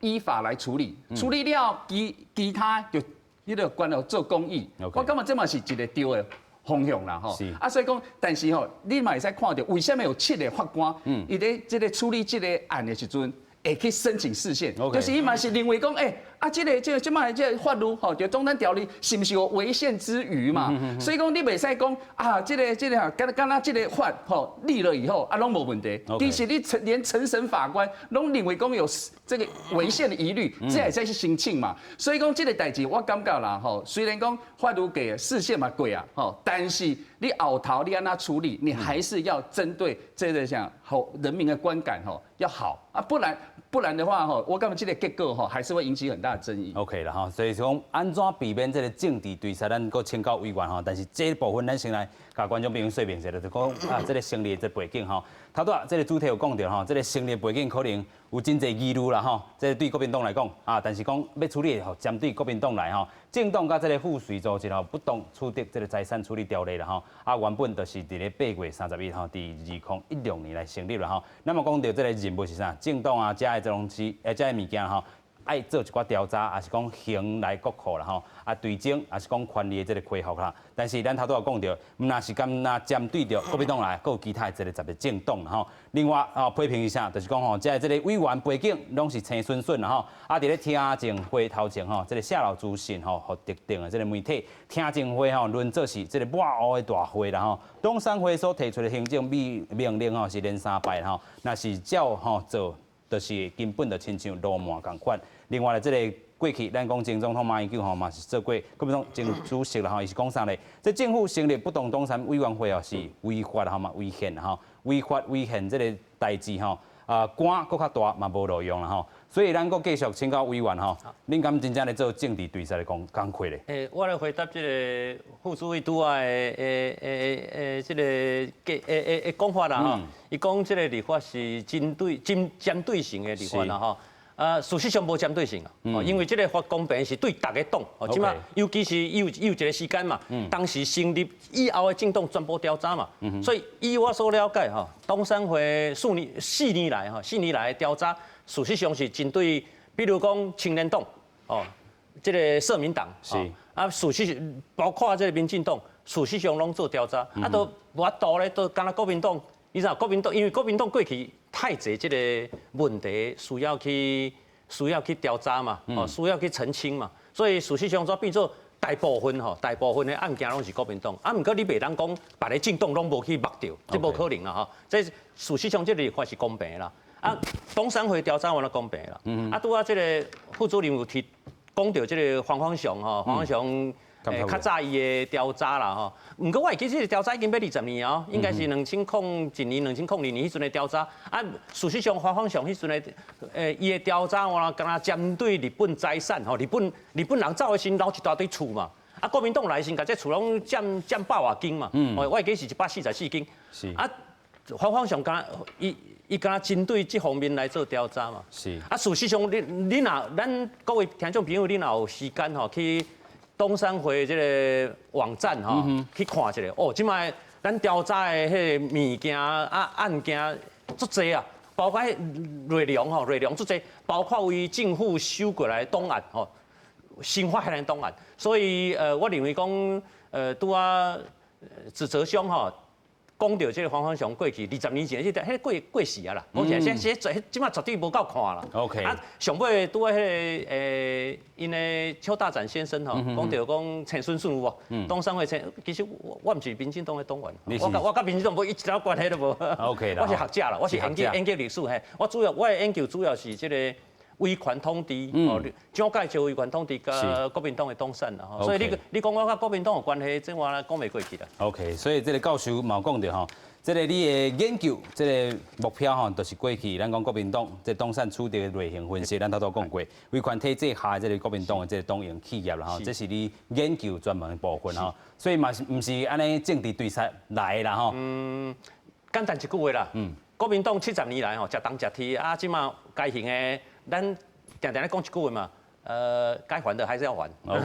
依法來處理，處理了其他就你著關做公益。我感覺這嘛是一個對的方向啦，吼。啊，所以講，但是吼，你嘛會使看著，為啥物有七个法官，伊咧這个處理這个案的時陣，會去申請釋憲，就是伊嘛是認為講，欸，啊，這個這擺這个法律吼，就黨產條例是毋是有違憲之虞嘛？所以講你袂使講啊，這個敢若這个法吼立了以後啊，攏無問題。其實你連承審法官攏認為講有這個違憲的疑慮，這會使去申請嘛。所以講這個代誌我感覺啦吼，雖然講法律過釋憲嘛過啊，吼，但是你後頭你按怎處理，你還是要針對這個像好人民的觀感吼要好啊，不然的話吼，我感覺這個結果吼還是會引起很大的爭議。 OK 啦吼，所以講按怎避免這个政治追殺，咱閣請教委員吼。但是這部分咱先來共觀眾朋友說明一下，就是講啊，這个成立的這背景吼。頭拄仔這个主題有講著吼，這个成立背景可能有真濟疑慮啦吼。這个對國民黨來講啊，但是講欲處理吼，針對國民黨來吼，政黨佮這个附隨組織吼，不當取得這个財產處理條例啦吼。啊，原本就是佇咧8月31號，佇2016年來成立啦吼。那麼講著這个任務是啥？政黨啊，遮的這東西，遮的物件吼，愛做一寡調查，抑是講刑來國庫啦吼，啊，追徵，抑是講權利的這个恢復啦。但是咱頭拄仔講著，毋若是干焦針對著國民黨來，閣有其他的這个10个政黨吼。另外啊，批評一下，就是講吼，這個委員背景攏是青筍筍啦吼。啊，佇咧聽證會頭前吼，這个泄露資訊吼，予特定的這个媒體聽證會吼，輪做是這个抹烏的大會啦吼。黨產會所提出的行政命令吼，是連三擺吼，若是照吼做，就是根本就親像羅曼仝款。另外咧，這个過去咱講前總統馬英九吼嘛是做過國民黨前主席啦吼，伊是講啥咧？這政府成立不當黨產委員會哦，是違法吼嘛違憲吼，違法違憲這个代誌吼，啊官閣較大嘛無路用啦吼。所以咱閣繼續請教委員吼，恁敢真正咧做政治追殺的工課咧？欸，我來回答這个副主委拄仔的這个的講法啦吼。伊講這个立法是針對性的立法啦吼。啊，事實上無針對性啊，因為這个法公平是對逐个黨，哦，這擺尤其是有一个時間嘛，當時成立以後的政黨全部調查嘛，所以以我所了解吼，黨產會四年來吼，四年來的調查，事實上是針對，比如講青年黨，哦，這个社民黨，啊，事實包括這个民進黨，事實上攏做調查，啊，都無法度咧，都干焦國民黨，你知影國民黨，因為國民黨過去太濟這个問題需要去調查嘛，哦，需要去澄清嘛，所以事實上煞變做大部分吼，大部分的案件攏是國民黨，啊，毋過你袂當講別个政黨攏無去目著，這無可能啦吼。這事實上這个立法是公平的啦，啊，黨產會調查完了公平啦，啊，拄仔這个副主任有提講著這个黃芳祥吼，黃芳祥。較早伊的調查啦吼，毋過我會記這个調查已經欲20年哦，應該是2001年、2002年彼陣的調查。啊，事實上黃芳祥彼陣的，伊的調查我敢若針對日本財產吼，日本人走的時留一大堆厝嘛。啊，國民黨來時，共這厝攏佔百外間嘛。我會記是144間。啊，黃芳祥敢伊敢若針對這方面來做調查嘛。啊，事實上，你若咱各位聽眾朋友，你若有時間吼去黨產會這个網站吼，去看一下哦，這擺咱調查的彼个物件啊案件足濟啊，包括內容吼，內容足濟，包括為政府收過來的檔案吼，新發現的檔案，所以我認為講拄仔指責兄吼，講著這个黃芳祥過去20年前，這個彼過時啊啦，講起來，這這擺絕對無夠看啦。 啊，上尾拄仔彼个𪜶的邱大展先生吼，講著講陳順順有無？黨產會陳，其實我毋是民進黨的黨員，我佮民進黨無一點關係都無。 我是學者啦，我是研究歷史嘿，我的研究主要是這个威權統治，哦，蔣介石威權統治佮國民黨的黨產啦，所以你講我佮國民黨有關係，這話講袂過去啦。 OK，所以這个教授嘛有講著吼，這个你的研究，這个目標吼，就是過去咱講國民黨這黨產取得的類型分析，咱頭拄講過，威權體制下這个國民黨的這个黨營企業啦吼，這是你研究專門的部分吼，所以嘛是毋是按呢政治追殺來的啦吼？嗯，簡單一句話啦，國民黨70年來吼，食東食鐵啊，這馬該行的，咱定定咧講一句話嘛，該還的還是要還。 OK，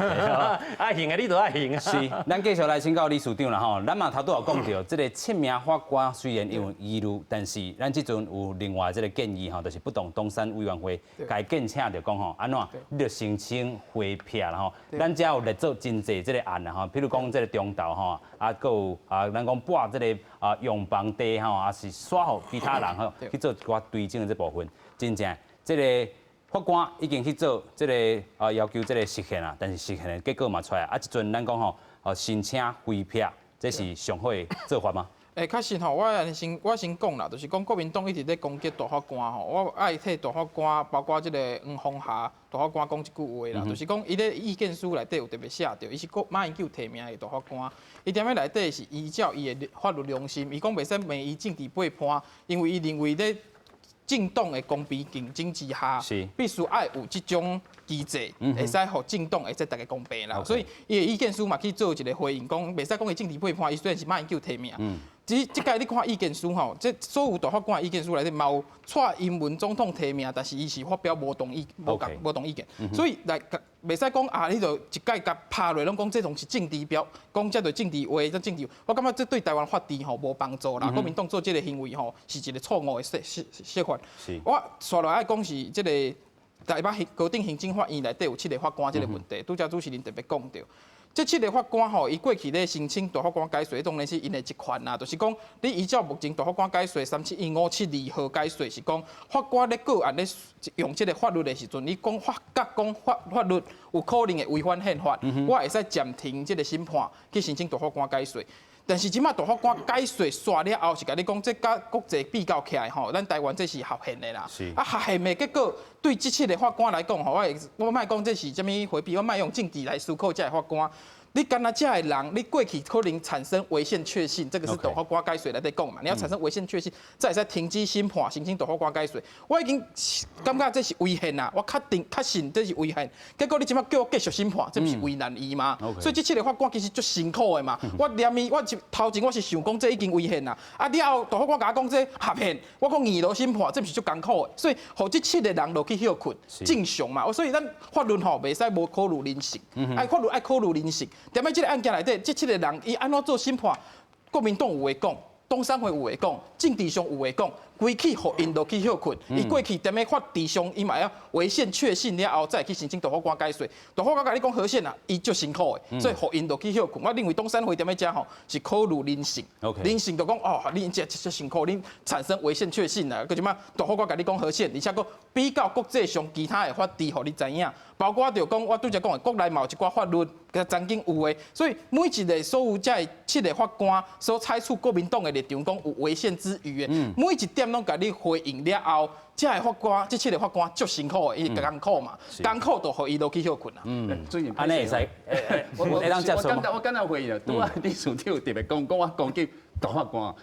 愛還的你就愛還啊。是，咱繼續來請教理事長啦吼。咱嘛頭拄有講著，這个七名法官雖然有疑慮，但是咱這陣有另外這个建議吼，就是不動黨產委員會共建請著講吼，按怎你著申請回避啦吼。咱遮有列做真濟這个案啦吼，譬如講這个中投吼，啊，閣有啊，咱講撥這个啊用房地吼，啊是刷予其他人吼去做一寡堆整的這部分，真正這个法官已經去做這个啊要求這个釋憲啊，但是釋憲的結果嘛出來啊，這陣咱講吼，申請回避，這是上好的做法嗎？欸，確實吼，我先講啦，就是講國民黨一直咧攻擊大法官吼，我愛替大法官，包括這个黃鳳霞大法官講一句話啦，就是講伊咧意見書內底有特別寫著，伊是國馬英九提名的大法官，伊踮咧內底是依照伊的法律良心，伊講袂使罵伊政治背叛，因為伊認為咧政黨的公平競爭之下，必須愛有這種機制，會使予政黨會使逐家公平啦。所以伊的意見書嘛去做一个回應，講袂使講伊政治背叛，伊雖然是馬英九提名。這這屆你看意見書吼，這所有大法官的意見書內底嘛有蔡英文總統提名，但是伊是發表無同意、無共無同意見，所以來袂使講啊，你就一概共拍落，攏講這種是政治標，講這就政治話，這政治，我感覺這對台灣法治吼無幫助啦。國民黨做這个行為吼，是一个錯誤的說法。我紲落來愛講是這个台北高等行政法院內底有七个法官這个問題，拄才主持人特別講著。這七个法官吼，伊過去咧申請大法官解說，當然是𪜶的職權啦。就是講，你依照目前大法官解說371572號解說，是講法官咧個案咧用這个法律的時陣，你講發覺講法律有可能會違反憲法，我會使暫停這个審判去申請大法官解說。但是這馬大法官解說煞了後，是共你講，這佮國際比較起來吼，咱台灣這是合憲的啦。啊，合憲的結果對這七个法官來講吼，我莫講這是啥物迴避，我莫用政治來思考這个法官。你敢若這个人，你過去可能產生違憲確信，這个是大法官解說內底講嘛。你要產生違憲確信，才會使停止審判，申請大法官解說。我已經感覺這是違憲啦，我確定確信這是違憲。結果你這馬叫我繼續審判，這毋是為難伊嗎？所以這七个法官其實足辛苦的嘛。我連伊，我頭前我是想講這已經違憲啦。啊，了後大法官共我講這合憲，我講硬落審判，這毋是足艱苦的。所以，予這七个人落去歇睏，正常嘛。所以咱法律吼袂使無考慮人性，愛法律愛考慮人性。踮咧這个案件內底，這七个人伊按怎做審判？國民黨有話講，董事會有話講，政治上有話講，規氣予𪜶落去歇睏。伊過去踮咧法治上，伊嘛要違憲確信了後，再去申請大法官解說。大法官共你講合憲啊，伊足辛苦的，所以予𪜶落去歇睏。我認為董事會踮咧遮吼是考慮人性，人性就講哦，你這這辛苦，你產生違憲確信啊，閣這馬大法官共你講合憲，而且閣比較國際上其他的法治，予你知影。包括就講我拄才講的，國內嘛有一寡法律，曾經有的，所以每一个所有這七个法官所採取國民黨的立場，講有違憲之虞的，每一點攏共你回應了後，這个法官，這七个法官足辛苦的，伊艱苦嘛，艱苦就予伊落去歇睏啦。嗯，按呢會使，我我簡單回應啊，拄仔理事長特別講講我攻擊大法官，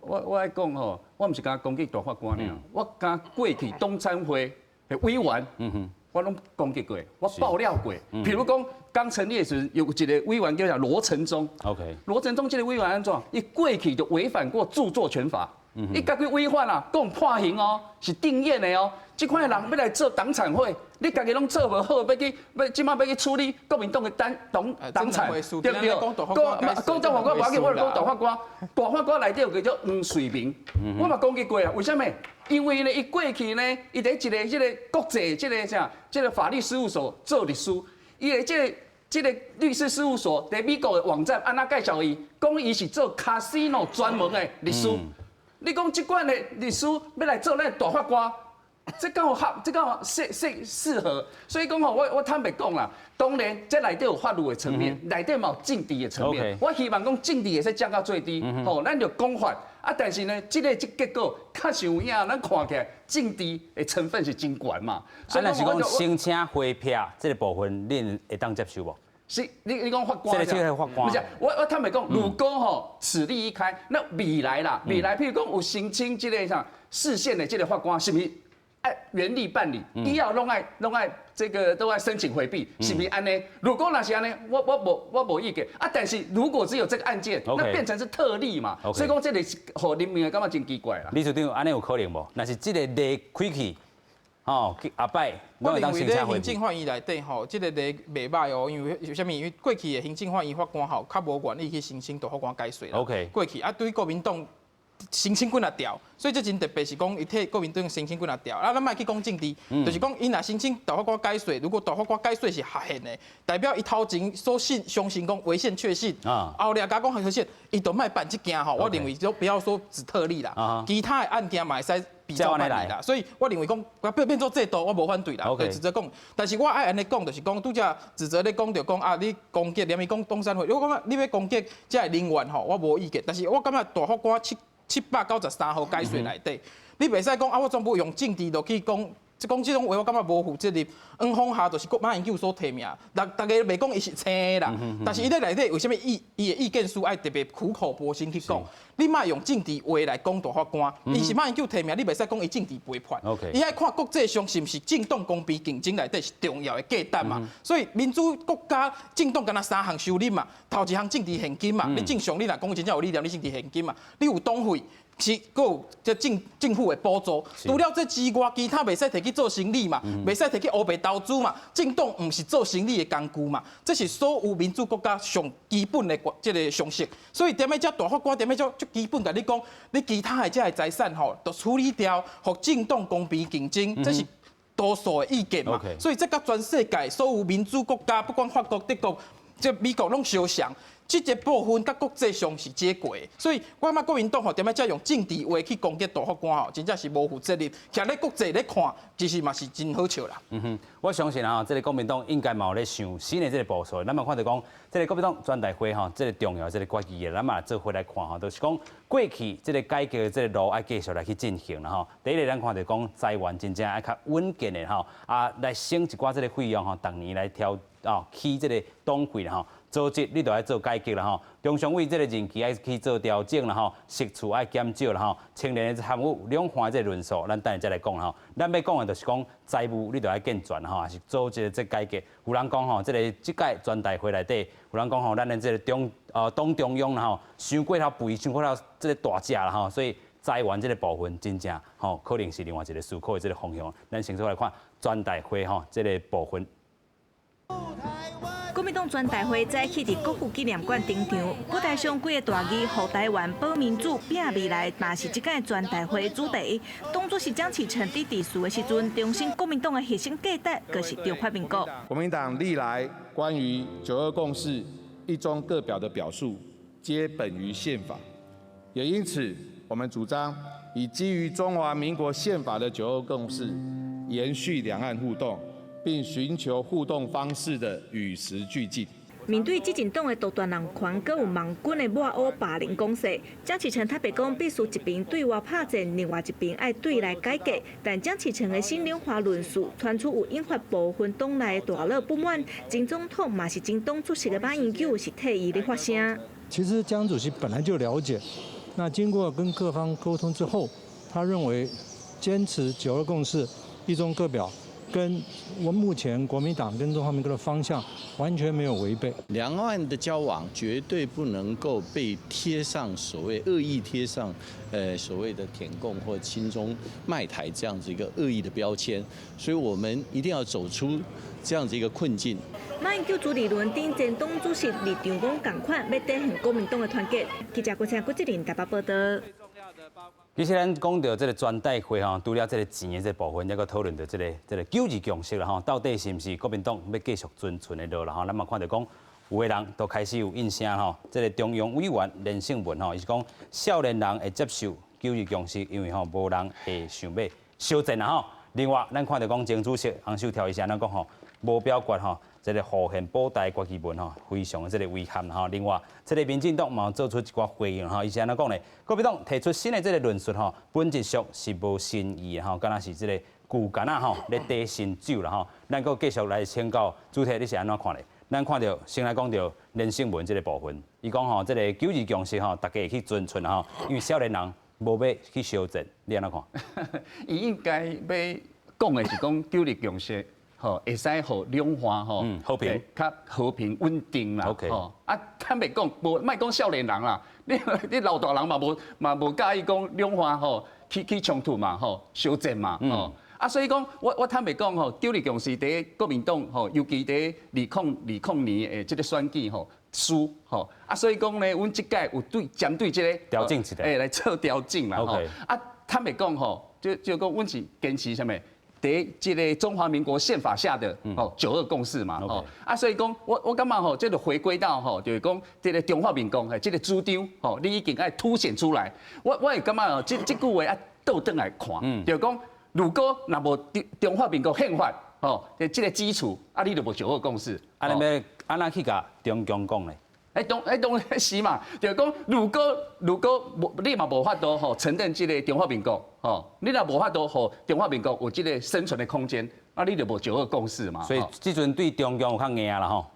我愛講吼，我毋是干焦攻擊大法官爾，我敢過去黨產會的委員，我攏攻擊過，我爆料過。譬如講，剛成立的時有一个委員叫做羅成忠。 羅成忠這个委員按怎？伊過去就違反過著作權法，伊家己違反啊，講判刑哦，是定讞的哦。這款的人欲來做黨產會，你家己攏做無好，欲去欲這馬欲去處理國民黨的黨產，對不對？講講大法官無要緊，我就講大法官，大法官內底有叫做黃瑞明，我嘛攻擊過啊。為啥物？因為呢，伊過去呢，伊佇一个這个國際這个啥，這个法律事務所做律師，伊的這个律師事務所佇美國的網站按怎介紹伊？講伊是做卡西諾專門的律師。你講這款的律師欲來做咱大法官，這敢有合？這敢有適合？所以講吼，我坦白講啦，當然這內底有法律的層面，內底嘛有政治的層面。我希望講政治會使降到最低，吼，咱就講法。啊，但是呢，這个這結果確實有影，咱看起來政治的成分是真懸嘛。所以若是講申請回避這个部分，恁會當接受無？是，你講法官，這个法官，不是，我坦白講，如果吼此例一開，那未來啦，未來譬如講有申請這个啥釋憲的這个法官，是毋是愛原例辦理？以後攏愛這个都愛申請迴避，是毋是按呢？如果若是按呢，我無意見啊。但是如果只有這个案件，那變成是特例嘛，所以講這个是予人民會感覺真奇怪啦。理事長，按呢有可能無？若是這个例開去，吼，後擺。我認為咧行政法院內底吼，這個例袂䆀哦，因為為啥物？因為過去的行政法院法官吼，較無願意去申請大法官解說啦。過去啊，對國民黨申請幾若條，所以這真特別是講，伊替國民黨申請幾若條。啊，咱莫去講政治，就是講伊若申請大法官解說，如果大法官解說是合憲的，代表伊頭前所信相信講違憲確信，後掠共講合憲，伊就莫辦這件吼。我認為就不要說只特例啦，其他的案件嘛會使比照辦理啦。所以我認為講變變做制度，我無反對啦。對，指責講，但是我愛按呢講，就是講拄才指責咧講著講啊，你攻擊連伊講黨產會，我感覺你欲攻擊這个人員吼，我無意見。但是我感覺大法官793號解說內底，你袂使講啊！我全部用政治落去講，講這種話，我感覺無負責任。黃鳳霞就是國馬英九所提名，逐逐家袂講伊是青的啦，但是伊咧內底為啥物伊的意見書愛特別苦口婆心去講？你莫用政治話來講大法官，伊是馬英九提名，你袂使講伊政治背叛。伊愛看國際上是毋是政黨公平競爭內底是重要的價值嘛。所以民主國家政黨敢若三項收入嘛，頭一項政治獻金嘛，你正常你若講真正有理念，你政治獻金嘛，你有黨費。是，閣有這政府的補助。除了這之外，其他袂使提去做生意嘛，袂使提去烏白投資嘛。政黨毋是做生意的工具嘛。這是所有民主國家上基本的這個常識。所以踮咧遮大法官踮咧遮足基本共你講，你其他的這个財產吼，都處理掉，予政黨公平競爭，這是多數的意見嘛。所以這佮全世界所有民主國家，不管法國、德國、這美國攏相像。這個部分佮國際上是接軌，所以我感覺國民黨吼踮咧遮用政治話去攻擊大法官吼，真正是無負責任。徛咧國際咧看，其實嘛是真好笑啦。嗯哼，我相信啊，這個國民黨應該嘛有咧想新的這個部署。咱嘛看著講，這個國民黨全代會吼，這個重要的這個決議的，咱嘛做伙來看吼，就是講過去這個改革的這個路愛繼續來去進行啦吼。第一個，咱看著講財源真正愛較穩健的吼，啊來省一寡這個費用吼，逐年來調哦起這個黨費啦吼。組織你著愛做改革啦吼，中常委這個任期愛去做調整啦吼，席次愛減少啦吼，青年的參與兩岸這個論述，咱等下再來講吼。咱欲講的就是講財務你著愛健全吼，還是組織這改革。有人講吼，這個這屆全代會內底，有人講吼，咱的這個黨中央啦吼，傷過頭肥，傷過頭這個大隻啦吼，所以財源這個部分真正吼，可能是另外一個思考的這個方向。咱先做來看全代會吼這個部分。國民黨全代會早起佇國父紀念館登場，舞台上幾个大字“護台灣、保民主、拼未來”，嘛是這屆全代會主題。黨主席江啟臣佇致辭的時陣，重申國民黨的核心價值，就是中華民國。國民黨歷來關於九二共識、一中各表的表述，皆本於憲法，也因此，我們主張以基於中華民國憲法的九二共識，延續兩岸互動。並尋求互動方式的與時俱進。面對執政黨的獨斷人權，閣有網軍的抹烏霸凌攻勢，江啟臣特別講，必須一邊對外拍戰，另外一邊愛對內改革。但江啟臣的新兩岸論述傳出有引發部分黨內大佬不滿，前總統嘛是前黨主席的馬英九是替伊咧發聲。其實江主席本來就了解，那經過跟各方溝通之後，他認為堅持九二共識、一中各表，跟我目前國民黨跟中華民國的方向完全沒有違背。兩岸的交往絕對不能夠被貼上所謂惡意貼上，所謂的舔共或親中賣台這樣子一個惡意的標籤，所以我們一定要走出這樣子一個困境。馬英九朱立倫等前黨主席立場攏仝款，欲體現國民黨的團結。記者郭請郭志玲台北報道。其實咱講到這個全代會吼，除了這個錢的這個部分，猶閣討論著這個九二共識啦吼，到底是毋是國民黨欲繼續遵循的路啦吼？咱嘛看著講，有的人都開始有應聲吼，這個中央委員連勝文吼，伊是講少年人會接受九二共識，因為吼無人會想欲相戰啦吼。另外，咱看著講前主席洪秀柱伊是按怎講吼，無表決吼。這個護憲保台決議文吼，非常的這個遺憾吼。另外，這個民進黨嘛做出一寡回應吼，伊是按怎講咧？國民黨提出新的這個論述吼，本質上是無新意吼，敢若是這個舊矸仔吼咧綴新酒啦吼。咱閣繼續來請教主題，你是按怎看咧？咱看著先來講著連勝文這個部分，伊講吼，這個九二共識吼，大家會去遵循吼，因為少年人無欲去相戰，你按怎看？伊應該欲講的是講九二共識。吼，會使予兩岸吼和平、較和平穩定啦。吼，啊，坦白講，無莫講少年人啦，你老大人嘛無介意講兩岸吼起衝突嘛，吼，相戰嘛，吼。啊，所以講我坦白講吼，九二共識佇國民黨吼，尤其佇2002年的這个選舉吼輸吼，啊，所以講呢，阮這屆有對針對這个調整一下，來做調整啦吼。啊，坦白講吼，就講阮是堅持啥物？佇這个中華民國憲法下的哦九二共識嘛，吼啊，所以講我感覺吼，這个回歸到吼，就是講這个中華民國的這个主張吼，你已經愛凸顯出來。我會感覺哦，這句話愛倒轉來看，就是講如果若無中華民國憲法吼，這个基礎，啊，你就無九二共識。啊，你欲按怎去共中共講咧？當然是嘛，就是講，如果無你嘛無法度吼承認這个中華民國吼，你若無法度予中華民國有這个生存的空間，啊，你就無九二共識嘛。所以這陣對中共有較硬啦吼。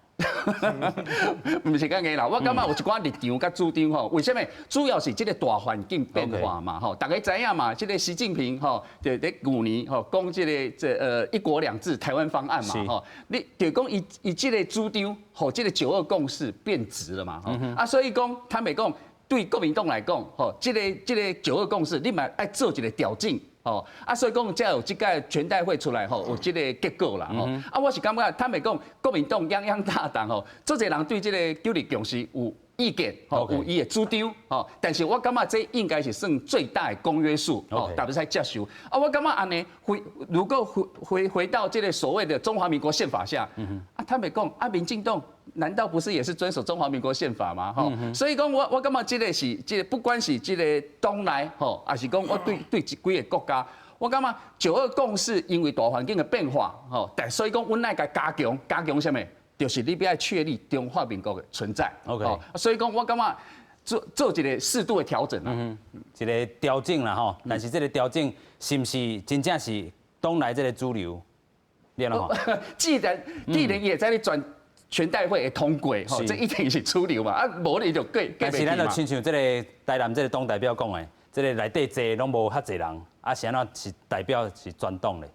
毋是較硬啦，我感覺有一寡立場佮主張吼，為啥物？主要是這个大環境變化嘛吼，大家知影嘛，這个習近平吼，就佇舊年吼講這个一國兩制台灣方案嘛吼，你就講伊這个主張，予這个九二共識變質了嘛吼，啊，所以講坦白講，對國民黨來講吼，這个九二共識，你嘛愛做一个調整。哦，啊，所以講才有這屆全代會出來吼，有這个結果啦。吼，啊，我是感覺坦白講，國民黨泱泱大黨吼，足濟人對這个九二共識有意見，吼，有伊的主張，吼，但是我感覺這應該是算最大的公約數，吼，大家使接受。啊，我感覺按呢回，如果回到這个所謂的中華民國憲法下，啊，坦白講，啊，民進黨難道不是也是遵守中華民國憲法嗎？吼，所以講我感覺這个是這个不管是這个黨內吼，抑是講我對幾个國家，我感覺九二共識因為大環境的變化，吼，但所以講阮愛共加強，加強啥物？就是你欲愛確立中華民國的存在。 所以講我感覺做一個適度的調整啦，一个調整啦吼，但是這个調整是毋是真正是黨內這个主流？你按怎看？既然也在咧轉全代會會通過，吼，這一定是主流嘛，啊，無你就過。但是咱就親像這个台南這个黨代表講的，這个內底坐攏無遐濟人，啊，是按怎是代表是全黨咧？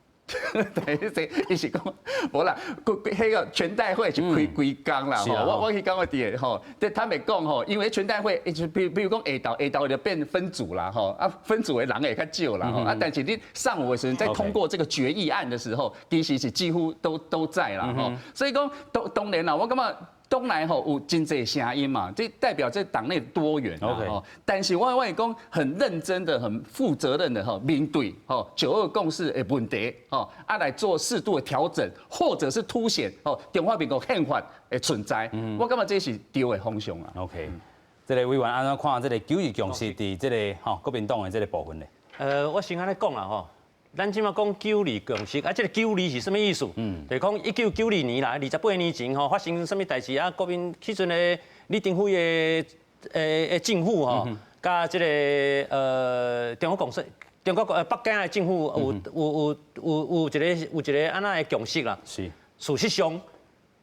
對，這伊是講無啦，彼个全代會是開規工啦，吼，我去感覺佇吼，這坦白講吼，因為全代會，比如講下晝就變分組啦，吼，啊，分組的人會較少啦，吼，啊，但是你上午的時陣在通過這個決議案的時候，其實是幾乎都在啦，吼，所以講當然啦，我感覺黨內吼有真濟聲音嘛，這代表這黨內多元啦，吼。但是我會講很認真的、很負責任的吼面對吼九二共識的問題吼，啊來做適度的調整，或者是凸顯吼中華民國憲法的存在。我感覺這是對的方向啊。 OK，這个委員按怎看這个九二共識佇這个吼國民黨的這个部分咧？我先按呢講啦吼。咱這馬講九二共識，啊，這个九二是啥物意思？就是講1992年啦，28年前吼發生啥物代誌啊？國民彼陣的李登輝的政府吼，佮這个中國共識，中國北京的政府有一个按怎的共識啦。事實上，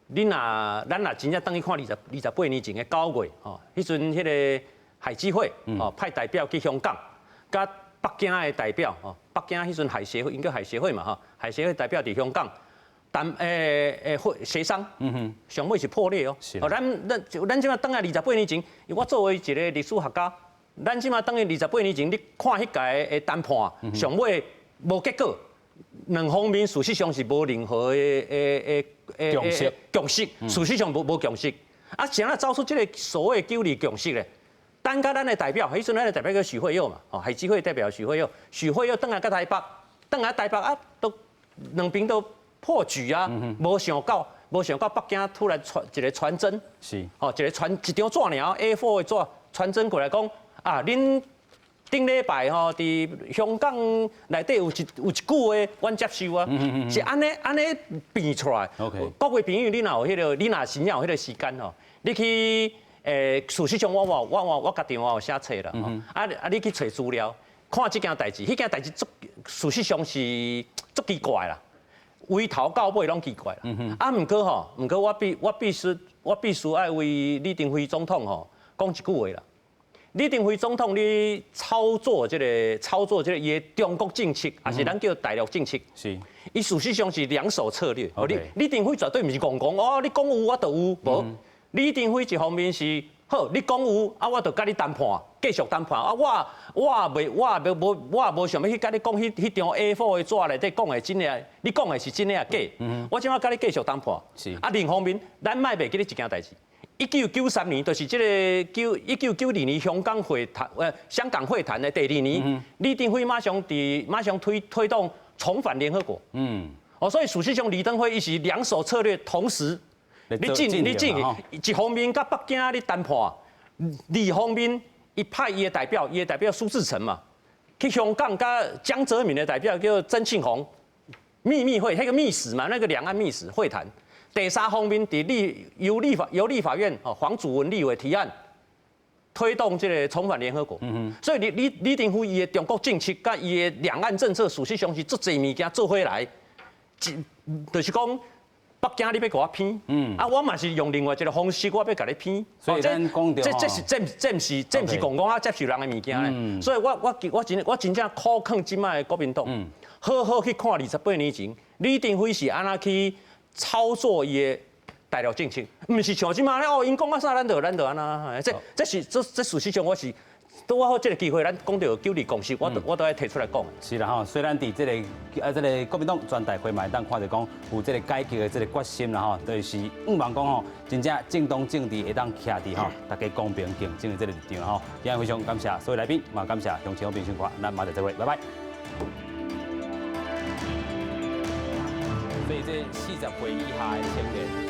你若咱若真正轉去看28年前的9月吼，彼陣彼个海基會吼派代表去香港，佮北京的代表吼，北京彼陣海協會，𪜶叫海協會嘛吼，海協會代表佇香港談會協商，上尾是破裂哦。哦，咱這馬轉來28年前，我作為一个歷史學家，咱這馬轉去二十八年前，你看彼屆的談判，上尾無結果，兩方面事實上是無任何的共識，共識，事實上無共識。啊，怎啊走出這个所謂九二共識咧？等甲咱的代表，彼陣咱的代表叫許惠祐嘛，哦，海基會代表許惠祐，許惠祐轉來佮台北，轉來台北啊，都兩邊都破局啊，無想到北京突然傳一个傳真，哦，一个傳一張紙爾 A4 的紙傳真過來講，啊，恁頂禮拜吼，佇香港內底有一句話，阮接受啊，是按呢按呢變出來。各位朋友，你若有彼个，你若真正有彼个時間吼，你去。事實上我家己我有寫冊啦，啊啊！你去揣資料，看這件代誌，彼件代誌足，事實上是足奇怪啦，由頭到尾攏奇怪啦。啊，毋過我必須愛為李登輝總統吼講一句話啦。李登輝總統，你操作這个伊的中國政策，抑是咱叫大陸政策，伊事實上是兩手策略。李登輝絕對毋是戇戇哦，你講有我就有，無。李登輝一方面是好，你講有啊，我就佮你談判，繼續談判啊！我我袂我袂無我無想欲去共你講彼彼張 A4 的紙內底講的真的，你講的是真的抑假？我這馬共你繼續談判。啊，另一方面，咱莫袂記得一件代誌。1993年，就是這个1992年香港會談，香港會談的第二年，李登輝馬上推動重返聯合國。哦，所以事實上，李登輝伊是兩手策略同時，你進一方面佮北京咧談判，二方面伊派伊的代表，伊的代表蘇志誠嘛，去香港佮江澤民的代表叫曾慶紅秘密會，彼個密使嘛，那個兩岸密使會談。第三方面，佇立由立法由立法院哦黃祖文立委提案，推動這个重返聯合國。所以李登輝伊的中國政策佮伊的兩岸政策，事實上是足濟物件做伙來，就是講北京你欲共我騙，啊我嘛是用另外一个方式，我欲共你騙。所以咱講這這是這這毋是這毋是講講啊接受人的物件咧。所以我真正苦勸這擺的國民黨，好好去看28年前李登輝是按怎去操作伊的大陸政策，毋是像這擺咧哦，𪜶講啊啥，咱就按怎，這事實上我是拄仔好這个機會，咱講著九二共識，我都愛提出來講。是啦吼，雖然佇這个啊這个國民黨全代會嘛會當看著講有這个改革的這个決心啦吼，就是向望講吼，真正政黨政治會當徛佇吼大家公平競爭的這个立場吼。今日非常感謝所有來賓，嘛感謝鄉親好朋友收看，咱明仔載再會，拜拜。所以這40歲以下的青年。